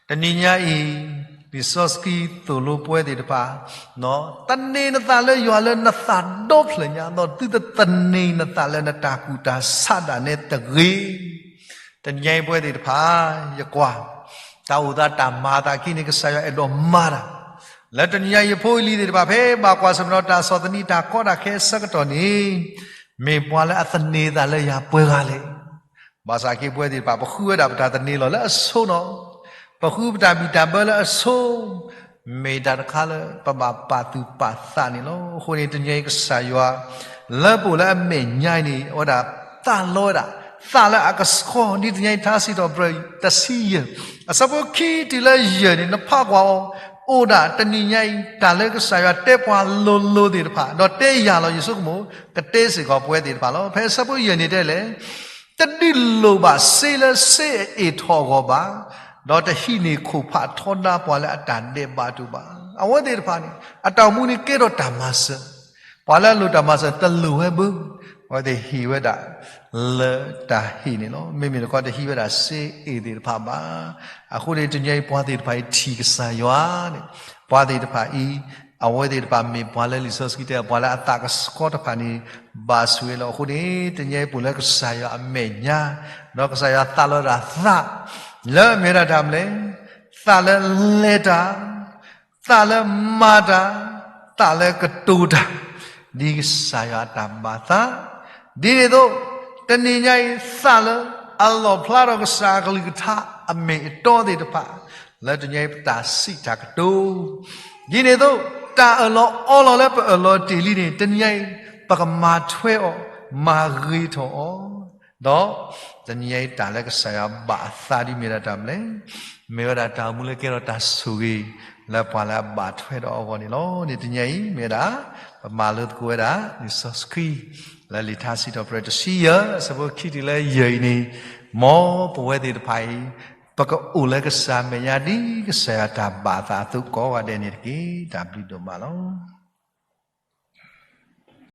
တနံၤညါအံၤ လံာ်စီဆှံသိၣ်လိပဝဲသ့ၣ်တဖၣ်, သန့ၤနသးလၢယွၤလၢနသးဒီဖျၢၣ်ညါအသိး သုတသန့ၤနသးလၢနတၢ်ကူၣ်တၢ်ဆးဒၣ်နဲတဂ့ၤ. တနံၤညါအံၤပဝဲသ့ၣ်တဖၣ် ယကွၢ် တၢ်အိၣ်သးတၢ်မၤအသးခံန့ၣ် ကစၢ်ယွၤအဲၣ်ဒိးမၤတၢ်, လၢတနံၤညါအံၤ ယဖိယလံၤသ့ၣ်တဖၣ် ဖဲဘၣ်ကွၢ်ဆၢၣ်မဲာ်ဒီးတၢ်ဆီၣ်သနံးတၢ်ကီတၢ်ခဲအဆၢကတီၢ်န့ၣ်, မ့ၢ်ပှၤလၢအသန့ၤသးလၢယၤပှဲၤဂၤလဲၣ်. ဘၣ်ဆၣ်က့ ပဝဲသ့ၣ်တဖၣ် ပဃုဝဲဒၣ်ပတၢ်သန့ၤလီၤလၢအဆိနီၤ, ပဃုပတၢ်ဘံၣ်တၢ်ဘၢလၢအဆိ, မ့ၢ်တၢ်တခါလၢပဘၣ်ပာ်သူၣ်ပာ်သးန့ၣ်လီၤ. အဃိန့ၣ် တနံၤညါအံၤကစၢ်ယွၤ လၢပအိၣ်လၢအမဲာ်ညါအံၤန့ၣ် အဝဲဒၣ်သးလီဝဲဒၣ်, သးလၢအကဆှီ ဒ်တနံၤညါအံၤထါစံးထီၣ်ပတြၢၤတဆံယဲၢ်, အဆၢဖိခံတုၤလၢယဲၢ်န့ၣ် နဖးကွၢ်အီၤ, အိၣ်ဒၣ်တနံၤညါအံၤ တၢ်လၢကစၢ်ယွၤတဲပှၤလိၤလိၤသ့ၣ်တဖၣ်, ဒီးတဲယၤလီၤ ယဆိကမိၣ် ကတဲစ့ၢ်ကီးပဝဲသ့ၣ်တဖၣ်လီၤ. ဖဲအဆၢဖိယဲၢ်န့ၣ်တဲလဲၣ်, တဒုးလိၣ်ဘၣ်စ့လၢစ့အအ့ၣ်ထီၣ်အဂီၢ်ဘၣ်, ဒီးတဟံးန့ၢ်ခိၣ်ဖးထီဒါပှၤလၢအတၢ်ဒဲးဘးတအိၣ်ဘၣ်. အဝဲသ့ၣ်တဖၣ်န့ၣ် အတၢ်အိၣ်မူန့ၣ်ကဲထီၣ်တၢ်မၤစၢၤ, ပှၤလၢအလိၣ်တၢ်မၤစၢၤတလိၣ်ဝဲဘၣ်, အဝဲသ့ၣ်ဟ့ၣ်ဝဲဒၣ် လၢတၢ်ဟ့ၣ်န့ၣ်လီၤ. မ့မ့ၢ်တခီတဟံးဝဲဒၣ်စ့အ့ၣ်သ့ၣ်တဖၣ်ဘၣ်. အဃိန့ၣ် တနံၤညါအံၤပှၤသ့ၣ်တဖၣ်အံၤထံၣ်ကစၢ်ယွၤန့ၣ်, ပှၤသ့ၣ်တဖၣ်အံၤ, အဝဲသ့ၣ်တဖၣ်မ့ၢ်ပှၤလၢလံာ်စီဆှံတဲ ပှၤလၢအသးကဆှီတဖၣ်န့ၣ် ဘၣ်ဆိၣ်ဂ့ၤလီၤ. အဃိန့ၣ် တနံၤညါအံၤပအိၣ်လၢကစၢ်ယွၤအမဲာ်ညါ, ဒီးကစၢ်ယွၤသးလီဝဲဒၣ်သး လၢအမ့ၢ်ဝဲဒၣ်တၢ်မနုၤလဲၣ်, သးလၢလဲၤတၢ် သးလၢမၤတၢ်, သးလၢကတိၤတၢ်, ဒ်ကစၢ်ယွၤအတၢ်ဘၣ်သး, ဒ်န့ၣ်အသိး တနံၤညါအံၤ သးလၢအလီၣ်ဖျါထီၣ်ကစၢ်အကလုၢ်ကထါအမ့ၢ်အတီသ့ၣ်တဖၣ်, လၢတနံၤညါအံၤပတၢ်စံးတၢ်ကတိၤ, ဒ်န့ၣ်အသိး တၢ်အၢၣ်လီၤအီလီၤလၢပအၢၣ်လီၤတ့ၢ်လံန့ၣ် တနံၤညါအံၤ ပကမၤထွဲအီၤ, မၤဂ့ၤထီၣ်အီၤ, ဒီး တနံၤညါအံၤတၢ်လၢကစၢ်ယွၤဘၣ်အသးဒ်မ့ၢ်ဝဲဒၣ်တၢ်မနုၤလဲၣ်, မ့ၢ်ဝဲဒၣ်တၢ်အိၣ်မူလၢကဲထီၣ်တၢ်ဆိၣ်ဂ့ၤ လၢပှၤလၢအဘၣ်ထွဲဒီးအဂီၢ်န့ၣ်လီၤ. န့ၣ်တနံၤညါအံၤမ့ၢ်ဝဲဒၣ် ပမၤလိသကိးဝဲဒၣ်လံာ်စီဆှံ လၢလံာ်ထါစံးထီၣ်ပတြၢၤတဆံယဲၢ် အဆၢဖိခံတုၤလၢယဲၢ်အံၤန့ၣ်, မ်ပဝဲသ့ၣ်တဖၣ်အံၤ ပကအိၣ်လၢကစၢ်အမဲာ်ညါဒ်ကစၢ်ယွၤတၢ်ဘၣ်အသးအသိးကိးဂၤဒဲးန့ၣ်တက့ၢ်. တၢ်ဘျုးဒိၣ်မးလီၤ.